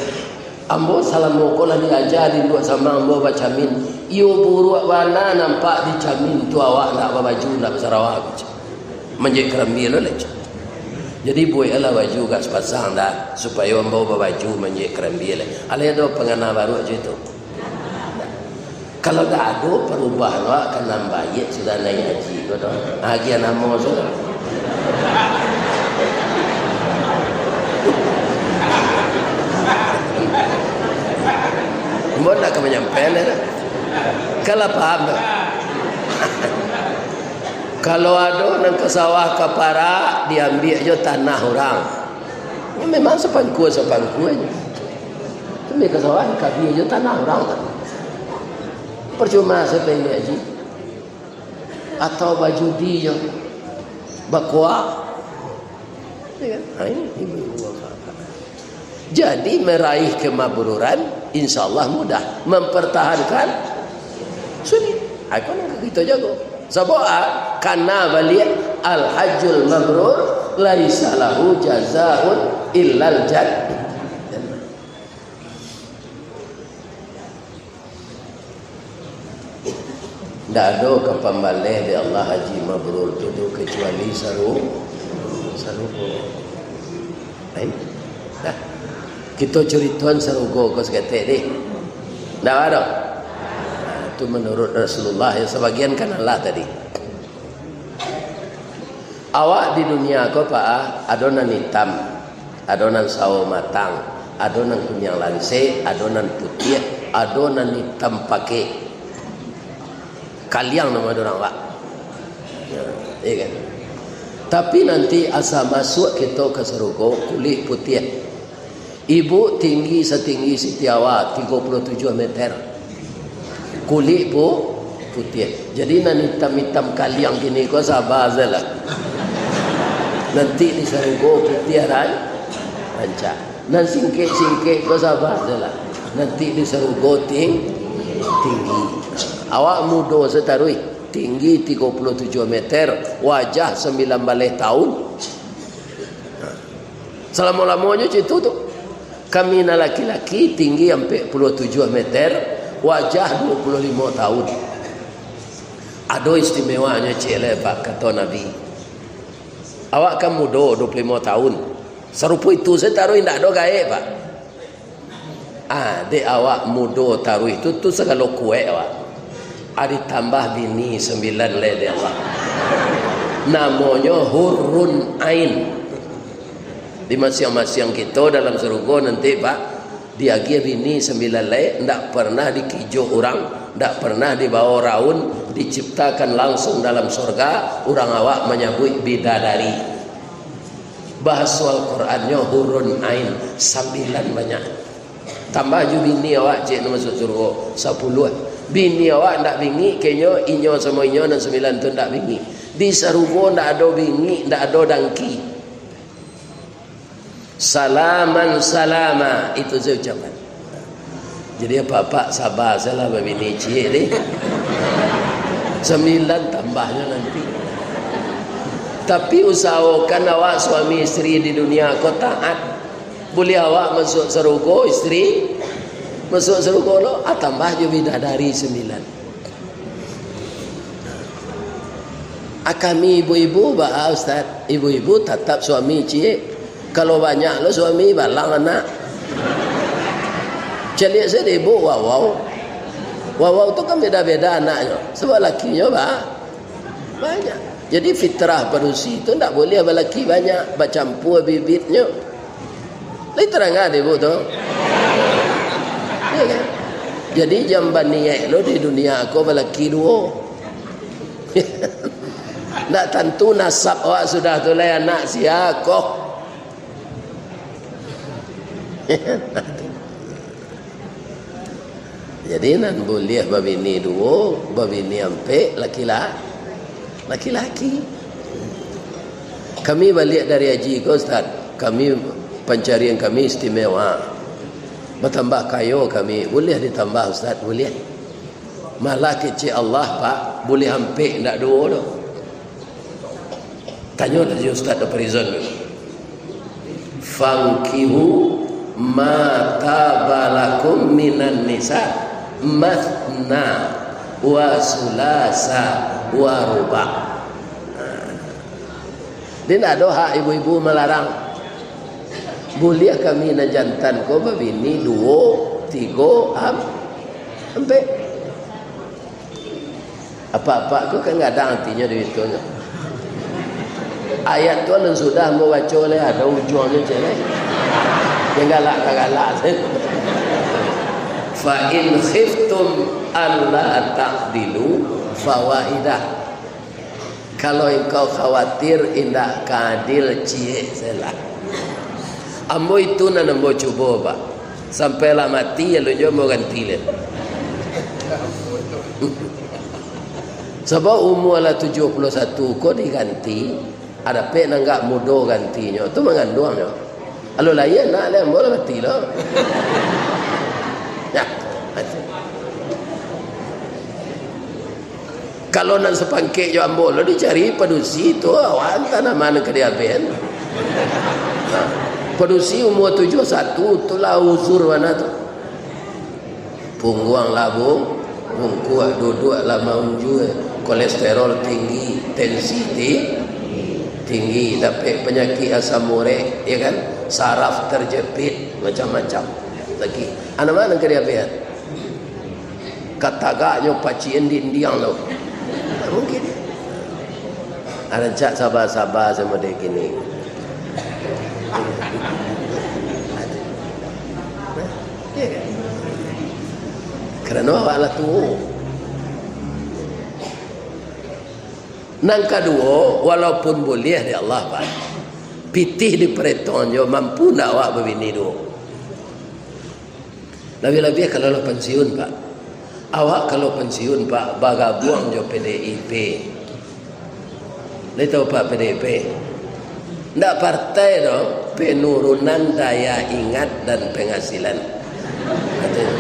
Ambo salamo ko lah diaja di induak samang ambo bacamin. Iyo buruak bana nampak di camin tu, awak ndak babaju, ndak basarawa. Manjek karambia lo lai. Jadi bueklah baju ka sapasang dah, supayo ambo babaju manjek karambia lai. Alah ado pangana baruak jo itu. Kalau dak ado parubahan, wak, ka nan baiak sudah naiak haji ko doh. Agiah namo sudah. Ambo ndak ka manyampaian dah. Kan lah paham tu. Kalau ado nan ka sawah ka parak, diambiak jo tanah urang. Yo, memang sapangkua-sapangkuanyo. Tu ambiak ka sawah, dikabia jo tanah urang tadi. Parcuma sajo pai haji. Atau bajudi jo, bakoak. Ya kan? Ha, ini, ini. Jadi, meraih kemabruran, insya Allah mudah. Mempertahankan, sulit. Ha, iko nan ka kito jago. Sabab, ah, kana baliak, "Al-hajjul mabrur, laisa lahu jazaun illal jan-, jannah." Ndak ado ka pambaleh dek Allah haji mabrur tu, tu kecuali saru-, sarugo. Ai, dah. Kito curitoan sarugo ko saketek deh. Ndak ado? Nah, tu menurut Rasulullah, ya, sabagian kan alah tadi. Awak di dunia ko, Pak, ah, ado nan itam, ado nan sawo matang, ado nan kuniang lansek, ado nan putiah, ado nan itam pakek. Kaliang namo dek urang, Pak. Nah, iya kan? Tapi nanti asa masuak kito ka sarugo, kulik putiah. Ibu tinggi satinggi Siti Hawa, tigo puluah tujuah meter. Kulik pu-, putiah. Jadi, nan itam-itam kaliang kini ko saba sajolah. Nanti di sarugo putiah ran-, rancak. Nan singkek-singkek ko saba sajolah. Nanti di sarugo ting-, tinggi. Awak mudo sataruih, tinggi tigo puluh tujuah meter, wajah sambilan baleh taun. Salamo-lamonyo cak itu tu. Kami nan laki-laki tinggi ampek puluah tujuah meter, wajah duo puluah limo taun. Ado istimewanyo ciek lai, Pak, kato Nabi. Awak kan mudo, duo puluah limo taun. Sarupo itu sajo taruih, indak ado gaek, Pak. Ah, dek awak mudo taruih tu, tu sagalo kuaik awak. Ah, ditambah bini sambilan lai dek Allah. Namonyo hurun ain. Di masiang-masiang kito dalam sarugo nanti, Pak, diagiah bini sambilan lai, ndak pernah dikijok urang, ndak pernah dibawo raun, diciptakan langsung dalam sorga, urang awak manyabuik bidadari. Bahaso Al-Qurannyo hurun ain, sambilan banyak. Tambah jo bini awak, ciek, nan masuak sarugo, sapuluah. Bini awak ndak bingik, kenyo inyo samo inyo nan sambilan tu ndak bingik. Di sarugo ndak ado bingik, ndak ado dangki. Salaman salama, itu sajo ucapan. Jadi, apak-apak saba sajolah babini ciek ni. Sambilan tambahnyo nanti. Tapi, usahokan awak suami isteri di dunia ko taat. Buliah awak masuak sarugo, isteri masuak sarugo lo, ah, tambah jo bidadari sambilan. Ah, kami ibu-ibu baa, Ustaz? Ibu-ibu tatap suami ciek. Kalau banyak lo suami, balang anak. Caliak sajo ibu, wawau. Wawau tu kan beda-beda anaknyo. Sabab lakinyo ba-, banyak. Jadi fitrah padusi tu ndak buliah balaki banyak, bacampua bibitnyo. Lai tarang dek ibu tu? Iyo kan? Jadi, jan baniaik lo di dunia ko balaki duo. Ndak tantu nasab awak sudah tu lai anak sia ko. Jadi, nan buliah babini duo, babini ampek, laki-la-, laki-laki. Kami baliak dari haji ko, Ustaz, kami, pancarian kami istimewa. Batambah kayo kami, buliah ditambah, Ustaz, buliah. Malah kecek Allah, Pak, buliah ampek, ndak duo doh. Tanyo tadi Ustaz Farizon tu. "Fankihu ma taba lakum minan nisa, matsna wa tsulasa wa ruba'." Jadi, ndak ado hak ibu-ibu malarang. Buliah kami nan jantan ko babini duo, tigo, am-, ampek. Apak-apak ko kan gadang atinyo di situ nyo. Ayat tu alun sudah ambo baco lai, ado ujuangnyo ciek lai. Jan galak-galak. "Fa in khiftum alla ta'dilu fawahidah." Kalau engkau khawatir indak ka adil, ciek sajolah. Ambo itu nan ambo cubo, Pak. Sampai lah mati, alun juo ambo ganti lai. Sabab umua lah tujuah puluah satu ko diganti, ah, dapek nan agak mudo gantinyo, tu manganduang nyo. Alun lahia anak lai, ambo lah mati lo. Yo, mati. Kalau nan sapangkek jo ambo lo dicari padusi tu, awak antah nama nan ka diambiak. Padusi umua tujuah satu tu lah uzur bana tu. Pungguang lah bu-, bungkuak, duduak lah maunjua, kolesterol tinggi, tensi ti-, tinggi, dapek panyakik asam urek, yo kan, saraf terjepit, macam-macam. Lagi, ah, nama nan ka diambiak? Katagaknyo pacian dindiang tu. Tak mungkin. Rancak saba-saba samo dek kini. Iyo kan? Karano awak lah tuo. Nan kaduo, walaupun buliah dek Allah, Pak, pitih diparetongan jo, mampu ndak awak babini duo? Labiah-labiah kalau lah pansiun, Pak. Awak kalau pansiun, Pak, bagabuang jo P D I P. Lai tahu, Pak, P D I P? Ndak partai doh, penurunan daya ingat dan penghasilan. Katonyo.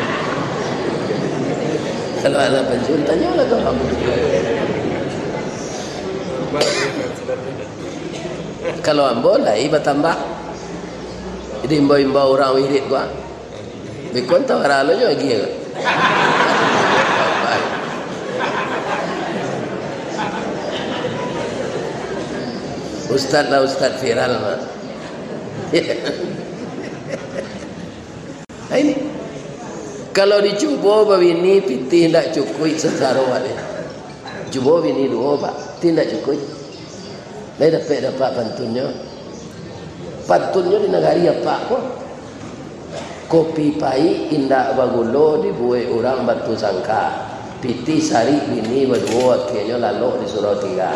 Kalau anak pensiun, tanyolah ka ambo. Kalau ambo lai batambah. Jadi imbau-imbau urang wirid ko. Bikon tawara lo nyo lagi. Ustaz lah, ustaz viral mah. Nah, ini. Kalau dicubo babini, pitih indak cukuik sasaro, Pak, deh. Cubo bini duo, Pak, pitih indak cukuik. Lai dapek-dapek pantunnyo. Pantunnyo di nagari apak ko. Kopi paik indak bagulo dibuek urang Batusangka. Pitih sarik bini baduo, akienyo lalok disuruah tingga.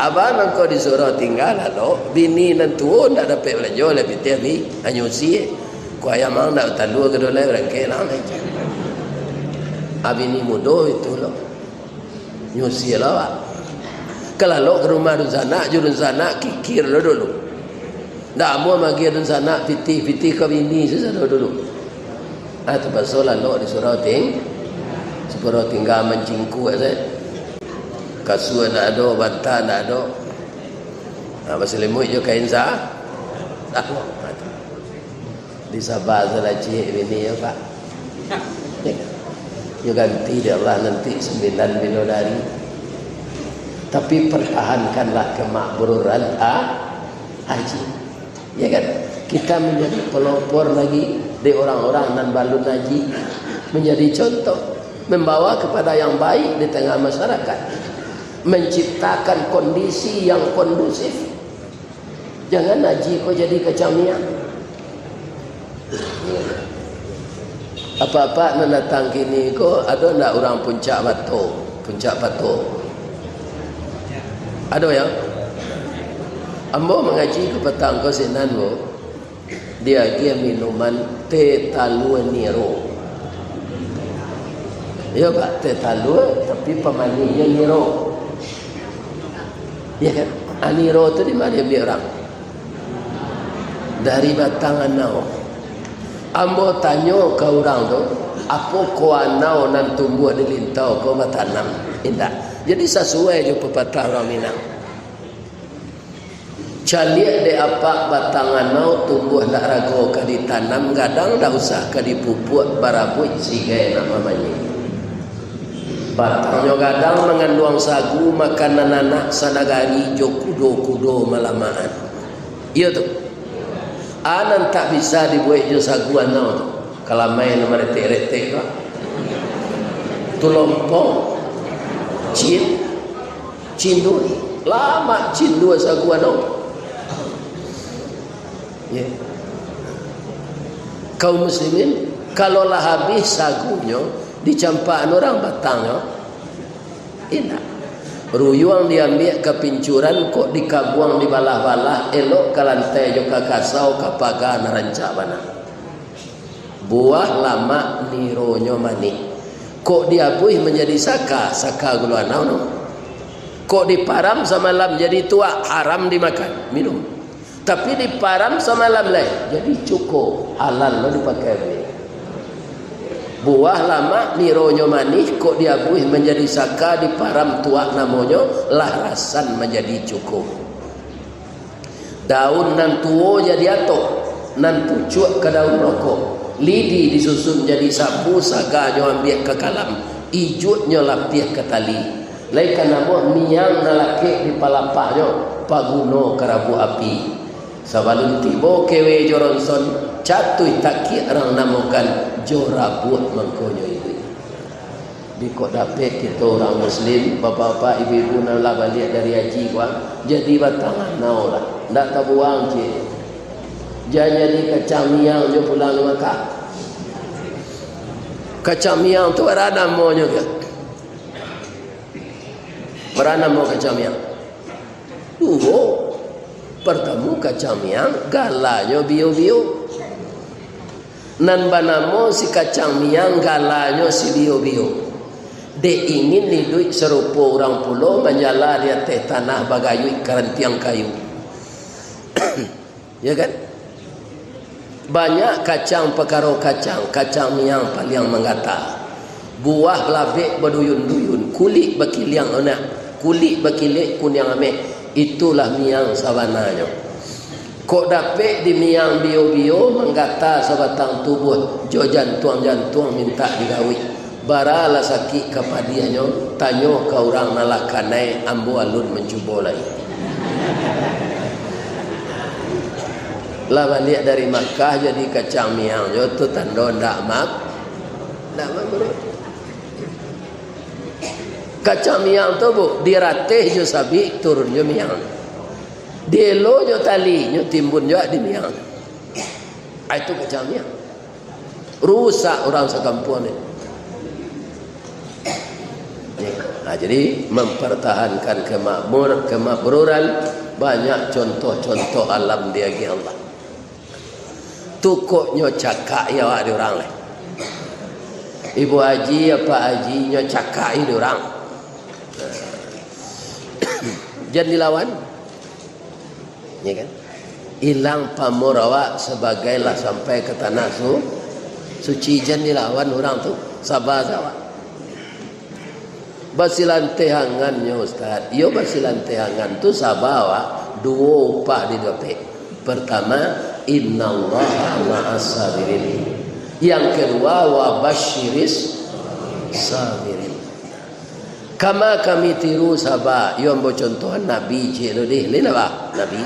Abah mangko disuruah tingga lalok, bini nan tuo ndak dapek balajo lai pitih abih, anyusi. Kuah ayam ang ndak batalua ka dulai, barangkek lah. Ah, bini mudo itu lo. Nyusi lah, Pak. Ka lalok ka rumah dunsanak, jo dunsanak kikir lo dulu. Ndak amuah magiah dunsanak, pitih-pitih ka bini sasado dulu. Ah, tapaso lalok disuruah ting-, disuruah tingga mancingkuak sajo. Kasua ndak ado, banta ndak ado. Ah, basalimuik jo kain sa-, ah, Di Sabah tu lah ciek bini, ya, Pak. Yo ganti dek Allah nanti sambilan bidadari. Tapi pertahankanlah kemakmuran ha-, haji. Ya kan? Kita menjadi pelopor lagi di orang-orang nan balun haji. Menjadi contoh, membawa kepada yang baik di tengah masyarakat. Menciptakan kondisi yang kondusif. Jangan haji ko jadi kacang miang. Apak-apak nan datang kini ko, ado ndak urang Puncak Bato, Puncak Pato? Ado, ya? Ambo mangaji ka patang ko sinan ko, diagiah minuman teh talua niro. Iyo, Pak, teh talua, tapi pamanihnyo niro. Iyo kan? Ah, niro tu di ma diambiak urang? Dari batang anau. Ambo tanyo ka urang tu, apo ko anau nan tumbuah di lintau ko batanam? Indak. Jadi sasuai jo papatah urang Minang. Caliak dek apak batang anau tumbuah ndak rago ka ditanam, gadang ndak usah ka dipupuak, barabuik sigai nak mamanyik. Batangnyo gadang manganduang sagu, makanan anak sanagari jo kudo-kudo malamaan. Iyo tu. A nan tak bisa dibuek jo sagu anau tu. Kalamai nan maretek-retek tu. Tu lompong. Cin. Cindua. Lamak cindua sagu anau. Ya. Kaum muslimin, kalau lah habih sagunyo, dicampak urang batangnyo, indak. Ruyuang diambiak ka pincuran, kok dikabuang dibalah-balah, elok ka lantai jo ka kasau, ka paga nan rancak bana. Buah lamak nironyo manih. Kok diabuih manjadi saka, saka gulo anau no. Kok diparam samalam jadi tuak, haram dimakan, minum. Tapi diparam samalam lai, jadi cuko, halal lo dipakai buliah. Buah lamak nironyo manih, kok diabuih manjadi saka, diparam tuak namonyo, lah rasan manjadi cuko. Daun nan tuo jadi atok, nan pucuak ka daun rokok. Lidi disusun jadi sapu, saganyo ambiak ka kalam, ijuiknyo lapiah ka tali. Lai ka namuah miang nan lakek di palapahnyo, paguno ka rabuak api. Sabalun tibo kewe jo ronson, catuih takiak rang namokan, jo rabuak mangkonyo iduik. Biko dapek kito urang muslim, bapak-bapak, ibu-ibu nan lah baliak dari haji ko, ah, jadi batang anau lah. Ndak tabuang, cik. Jan jadi kacang miang jo pulang di Makkah. Kacang miang tu bara namonyo, kan? Bara namo kacang miang? Duo. Partamo kacang miang, galanyo bio-bio. Nan banamo si kacang miang, galanyo si bio-bio. Dek ingin iduik sarupo urang pulo, manjala di ateh tanah bagayuik karantiang kayu. Ya kan? Banyak kacang pakaro kacang, kacang miang paliang manggata. Buah labek baduyun-duyun, kulik bakiliang onak, kulik bakilek kuniang ameh, itulah miang sabananyo. Kok dapek di miang bio-bio, manggata sabatang tubuah, jo jantuang-jantuang mintak digawik. Bara lah sakik ka padiahnyo, tanyo ka urang nan lah kanai, ambo alun mancubo lai. Lah baliak dari Makkah jadi kacang miang jo tu tando ndak mak-, ndak mabruak. Kacang miang tu, Bu, dirateh jo sabik, turun jo miang. Dielo jo tali, nyo timbun jo di miang. Ah, itu kacang miang. Rusak urang sakampuang ni. Nah, jadi, mempertahankan kemakmur-, kemakmuran, banyak contoh-contoh alam diagiah Allah. Tukoknyo cakak i awak di urang lai. Ibu Aji, Apak Aji, nyo cakak i di urang. Jan dilawan. Ya kan? Ilang pamor awak sabagai lah sampai ka tanah su-, suci, jan dilawan urang tu. Saba sa awak. Basilanteh angannyo, Ustaz. Iyo, basilanteh angan tu saba awak, duo upah didapek. Pertama, innallaha ma'as sabirin. Yang kedua, wa basyiris sabirin. Kama kami tiru saba, iyo ambo contohan Nabi ciek tu dih. Lain apa? Nabi.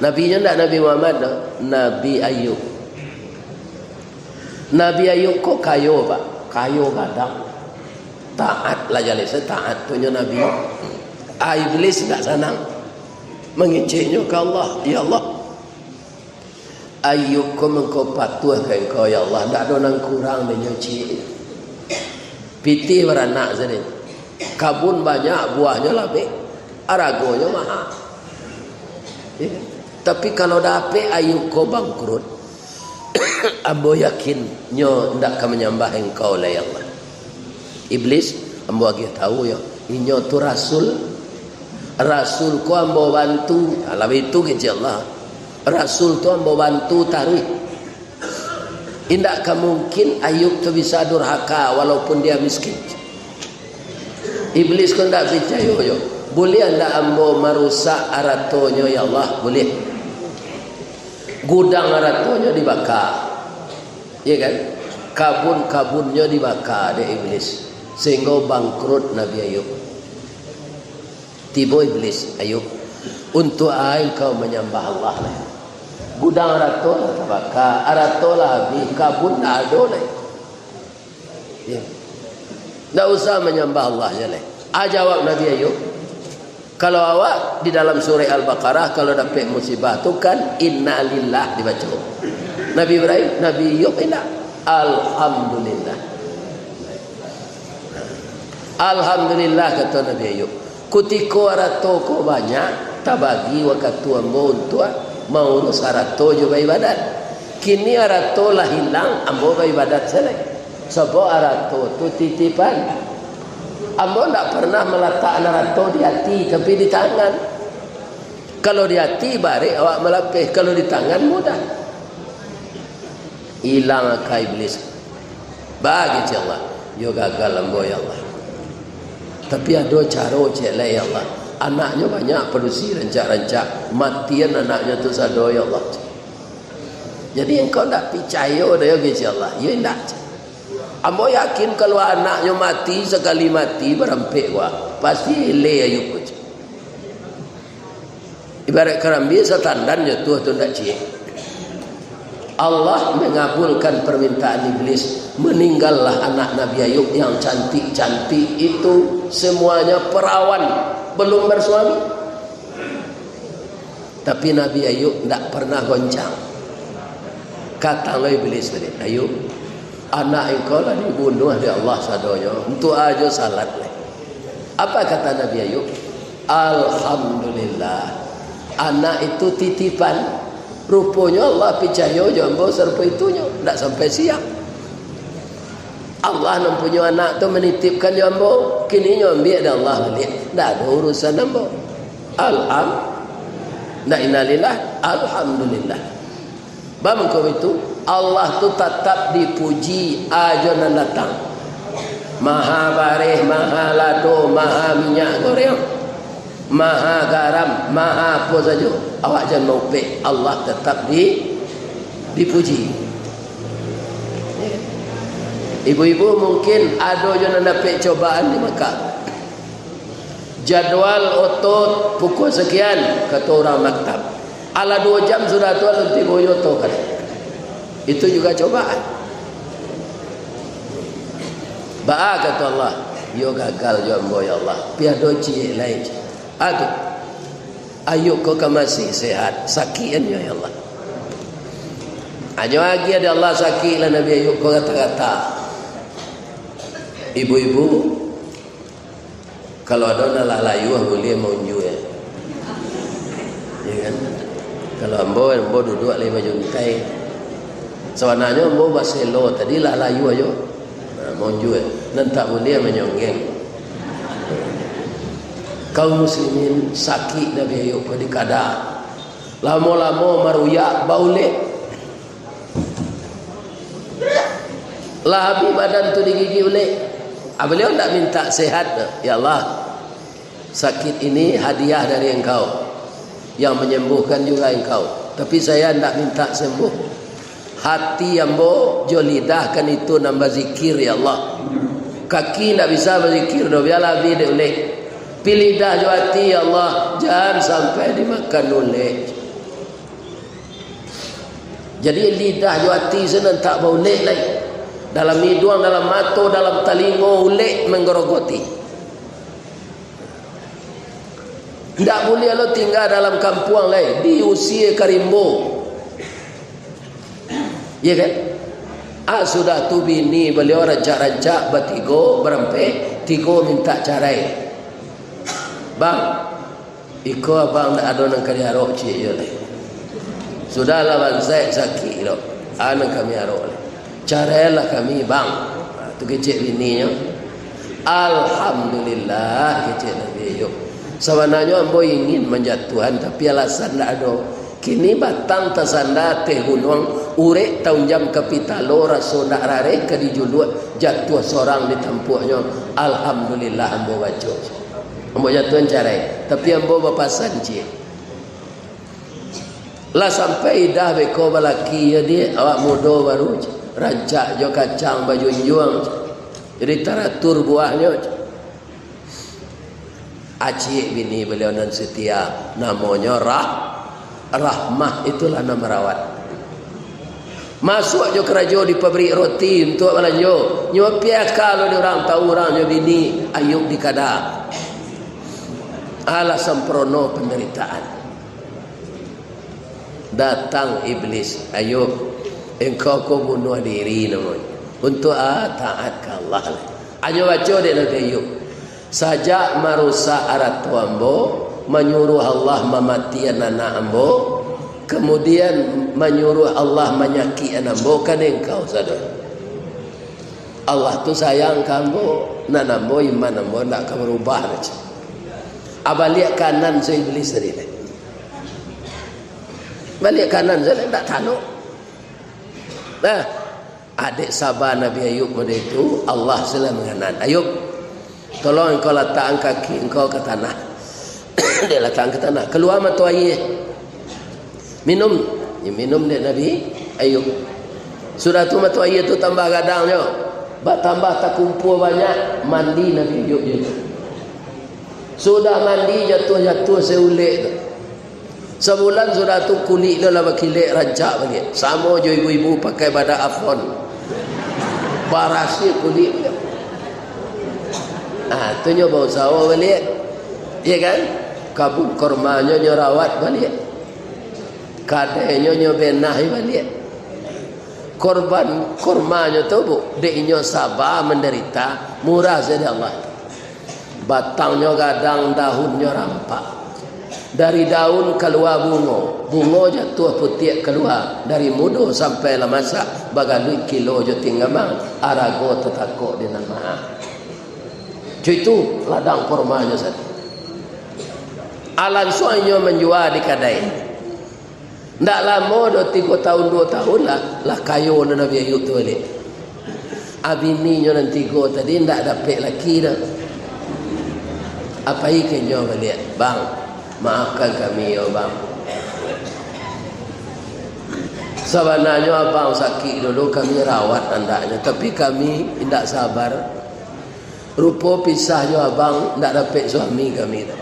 Nabi nyo ndak Nabi Muhammad doh, Nabi Ayub. Nabi Ayub ko kayo, Pak. Kayo gadang. Taat lah jaleh, sataat tu nyo Nabi. Ah, Iblis ndak sanang. Mangeceknyo ka Allah, "Ya Allah, Ayub ko mangko patuah ka Engkau, ya Allah, ndak ado nan kurang dek nyo ciek. Pitih baranak sadonyo. Kabun banyak, buahnyo labek, aragonyo maha. Ya kan? Tapi kalau dapek Ayub ko bangkrut, ambo yakin nyo ndak ka manyambah Engkau lai, ya Allah." Iblis, ambo agiah tahu yo, inyo tu rasul. Rasul ko ambo bantu, alah itu kecek Allah. Rasul tu ambo bantu taruih. Indak ka mungkin Ayub tu bisa durhaka walaupun dia miskin. Iblis ko ndak picayo yo. Buliah ndak ambo marusak aratonyo, ya Allah? Buliah. Gudang aratonyo dibaka. Ya kan? Kabun-kabunnyo dibaka dek Iblis. Sehinggo bangkrut Nabi Ayub. Tibo Iblis, "Ayub, untuak a engkau manyambah Allah lai? Gudang arato lah tabaka, arato lah abih, kabun ndak ado lai. Ya. Ndak usah manyambah Allah je lai." A jawab Nabi Ayub, kalau awak di dalam surah Al-Baqarah, kalau dapek musibah tu kan, "Innalillah" dibaco. Nabi Ibrahim, Nabi Ayub indak. "Alhamdulillah." "Alhamdulillah," kato Nabi Ayub. "Kutiko arato ko banyak, tabagi wakatu ambo untuak maurus arato jo baibadat. Kini arato lah ilang, ambo baibadat se lai. Sabab arato tu titipan. Ambo ndak pernah malatakkan arato di ati, tapi di tangan. Kalau di ati, barek awak malapeh. Kalau di tangan, mudah." Ilang aka Iblis. "Baa," kecek Allah, "yo gagal ambo, ya Allah. Tapi ado caro ciek lai, ya Allah. Anaknyo banyak padusi rancak-rancak. Matian anaknyo tu sado, ya Allah." Jadi engkau ndak picayo doh yo, kecek Allah? "Yo indak. Ambo yakin kalau anaknyo mati, sakali mati barampek ko, pasti eleh Ayub ko." Ibarat karambia satandan jo tuah tu ndak ciek. Allah mengabulkan permintaan Iblis, meninggallah anak Nabi Ayub yang cantik-cantik itu, semuanya perawan, belum bersuami. Tapi Nabi Ayub ndak pernah goncang. Katang lo Iblis tadi, "Ayub, anak engkau lah dibunuah dek Allah sadonyo, untuak a jo salat lai." Apa kata Nabi Ayub? "Alhamdulillah, anak itu titipan. Ruponyo Allah picayo jo ambo sarupo itunyo, ndak sampai siang. Allah nan punyo anak tu manitipkan jo ambo, kini nyo ambiak dek Allah baliak. Ndak ado urusan ambo. Alham-, ndak innalillah, alhamdulillah." Bab mangko itu, Allah tu tatap dipuji ajo nan datang. Maha bareh, maha lado, maha minyak goreng, maha garam, maha apo sajo. Awak jan maupek, Allah tatap di, dipuji. Ibu-ibu mungkin ado jo nan dapek cobaan di Makkah. Jadwal oto pukua sakian, kato urang maktab. Alah duo jam sudah tu alun tibo jo oto kan. Itu juga cobaan. Baa kato Allah, "Yo gagal jo ambo, ya Allah. Pi ado ciek lai." Ado. Ayub ko kan masih sehat, sakik an nyo, ya Allah. Anyo agiah dek Allah sakik lah Nabi Ayub ko rata-rata. Ibu-ibu, kalau ado nan lah layuah, buliah maunjua. Ya kan? Kalau ambo, ambo duduak lai bajuntai. Sabananyo ambo baselo tadi lah layuah jo. Nah, maunjua. Nan tak buliah manyonggeng. Kaum muslimin, sakik Nabi Ayub ko dikada. Lamo-lamo maruyak, baulek. Lah abih badan tu digigik ulek. Ah, beliau ndak minta sehat, "Ya Allah, sakit ini hadiah dari Engkau, yang menyembuhkan juga Engkau. Tapi saya ndak minta sembuh. Hati ambo jo lidah kan itu nan bazikir, ya Allah. Kaki ndak bisa bazikir doh, bialah abih dek ulek. Pi lidah jo hati, ya Allah, jan sampai dimakan ulek." Jadi, lidah jo ati se nan tak baulek lai. Dalam iduang, dalam mato, dalam talingo, ulek manggarogoti. Ndak buliah lo tingga dalam kampuang lai, diusie ka rimbo. Iya kan? Ah, sudah tu bini baliau rancak-rancak batigo, barampek, tigo mintak carai. "Bang, iko abang ndak ado nan ka diarok ciek jo lai. Sudahlah bansaik sakik lo, a nan kami arok lai. Carailah kami, Bang." Ha, tu kecek bininyo. "Alhamdulillah," kecek Nabi Ayub. "Sabananyo ambo ingin manjatuahan, tapi alasan ndak ado. Kini batang tasanda ateh gunuang, urek taunjam ka pitalo, raso ndak rareh ka dijuluak, jatuah sorang di tampuaknyo. Alhamdulillah ambo baco. Ambo jatuahan carai, tapi ambo bapasan ciek." Lah sampai idah beko balaki, yo, Diak, awak mudo baru, rancak jo kacang bajunjuang, jadi taratur buahnyo. Aciek bini baliau nan setia, namonyo Rah-, Rahmah, itulah nan marawat. Masuak jo karajo di pabrik roti untuak balanjo. Nyo piaka lo di urang, tau urang nyo bini Ayub dikada. Alah samprono pandaritaan. Datang iblis, "Ayub, engkau ko bunuah diri namonyo. Untuak a taat ka Allah lai?" Anyo baco dek Nabi Ayub, "Sajak marusak arato ambo, manyuruah Allah mamatian anak ambo, kamudian manyuruah Allah manyakikan ambo, kan engkau sadonyo. Allah tu sayang ka ambo, nan ambo, iman ambo ndak ka barubah," kecek. Ah, baliak kanan se iblis tadi lai. Baliak kanan se lai, ndak tanok. Nah, adek saba Nabi Ayub model itu, Allah se lah manganan. "Ayub, tolong engkau latakkan kaki engkau ka tanah." Dek latakkan ka tanah. Kalua mato aia. Minum. Nyo minum dek Nabi Ayub. Sudah tu mato aia tu tambah gadangnyo. Batambah takumpua banyak, mandi Nabi Ayub jo. Sudah mandi, jatuah-jatuah se ulek tu. Sabulan sudah tu, kulik tu lah bakilek rancak baliak. Samo jo ibu-ibu pakai badak Avon. Barasiah kulik tu. Ah, tu nyo bausaho baliak. Iya kan? Kabun kormanyo nyo rawat baliak. Kadainyo nyo benahi baliak. Korban kormanyo tu, Bu, dek inyo saba mandarita, murah se dek Allah. Batangnyo gadang, dahunnyo rampak. Dari daun kalua bungo, bungo jatuah putiak kalua, dari mudo sampai lah masak, bagaduik kilo jo tinggamang, arago tatakok di nan maha. Cak itu ladang kormanyo satu. Ah, lansuang inyo manjua di kadai. Ndak lamo doh, tigo tahun, duo tahun lah, lah kayo lah Nabi Ayub tu baliak. A, bininyo nan tigo tadi ndak dapek laki doh. A, pai ka inyo baliak, "Bang, maafkan kami yo, Bang. Sabananyo abang sakik dulu, kami rawat andaknyo, tapi kami indak sabar. Rupo pisah jo abang, ndak dapek suami kami tu.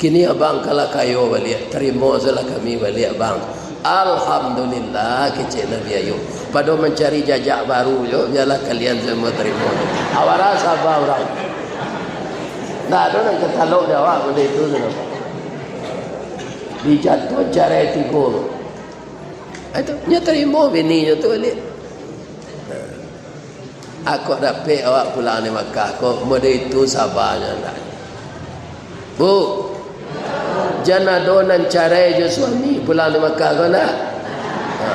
Kini abang ka lah kayo baliak, tarimo sajolah kami baliak, Bang." "Alhamdulillah," kecek Nabi Ayub. "Pado mancari jajak baru jo, bialah kalian sajo tarimo. Awara saba urang. Ndak ado nan ka talok di awak benda itu tu." Dijatuah carai tigo. Itu, nyo tarimo bininyo tu baliak. "Ako dapek awak pulang di Makkah ko, mode itu sabanyo ndak?" Bu, jan ado nan carai jo suami pulang di Makkah ko ndak? Ha.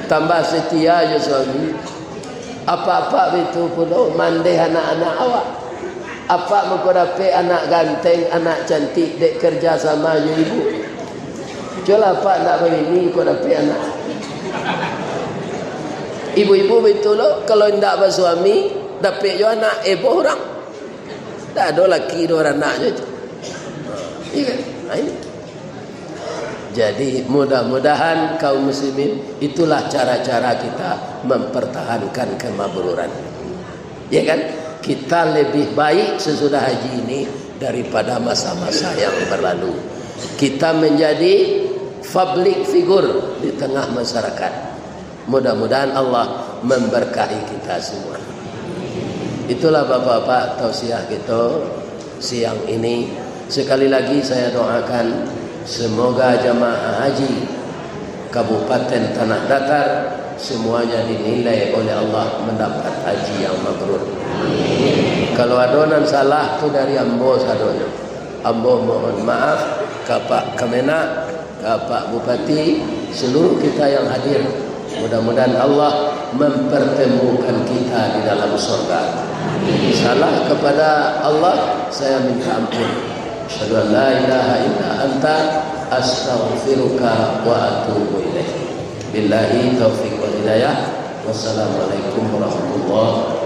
Tambah setia jo suami. Apak-apak bitu pulo mandeh anak-anak awak. Apak mangko dapek anak ganteng, anak cantik, dek kerja sama jo ibu. Cubolah apak ndak babini, kok dapek anak. Ibu-ibu bitu lo, kalau indak basuami, dapek jo anak, eboh urang. Ndak ado laki doh baranak jo tu. Iya kan? Nah, ini. Jadi, mudah-mudahan kaum muslimin, itulah cara-cara kita mempertahankan kemabruran. Ya kan? Kita lebih baik sesudah haji ini daripada masa-masa yang berlalu. Kita menjadi public figure di tengah masyarakat. Mudah-mudahan Allah memberkahi kita semua. Itulah bapak-bapak tausiah kita siang ini. Sekali lagi saya doakan semoga jamaah haji Kabupaten Tanah Datar semuanya dinilai oleh Allah mendapat haji yang mabrur. Kalau ado nan salah tu dari ambo sadonyo. Ambo mohon maaf ka Pak Kemenag, ka Pak Bupati, seluruh kita yang hadir. Mudah-mudahan Allah mempertemukan kita di dalam surga. Salah kepada Allah, saya minta ampun. Asyhadu an la ilaha illa anta, astaghfiruka wa atubu ilaik. Billahi taufiq wal hidayah. Wassalamualaikum warahmatullahi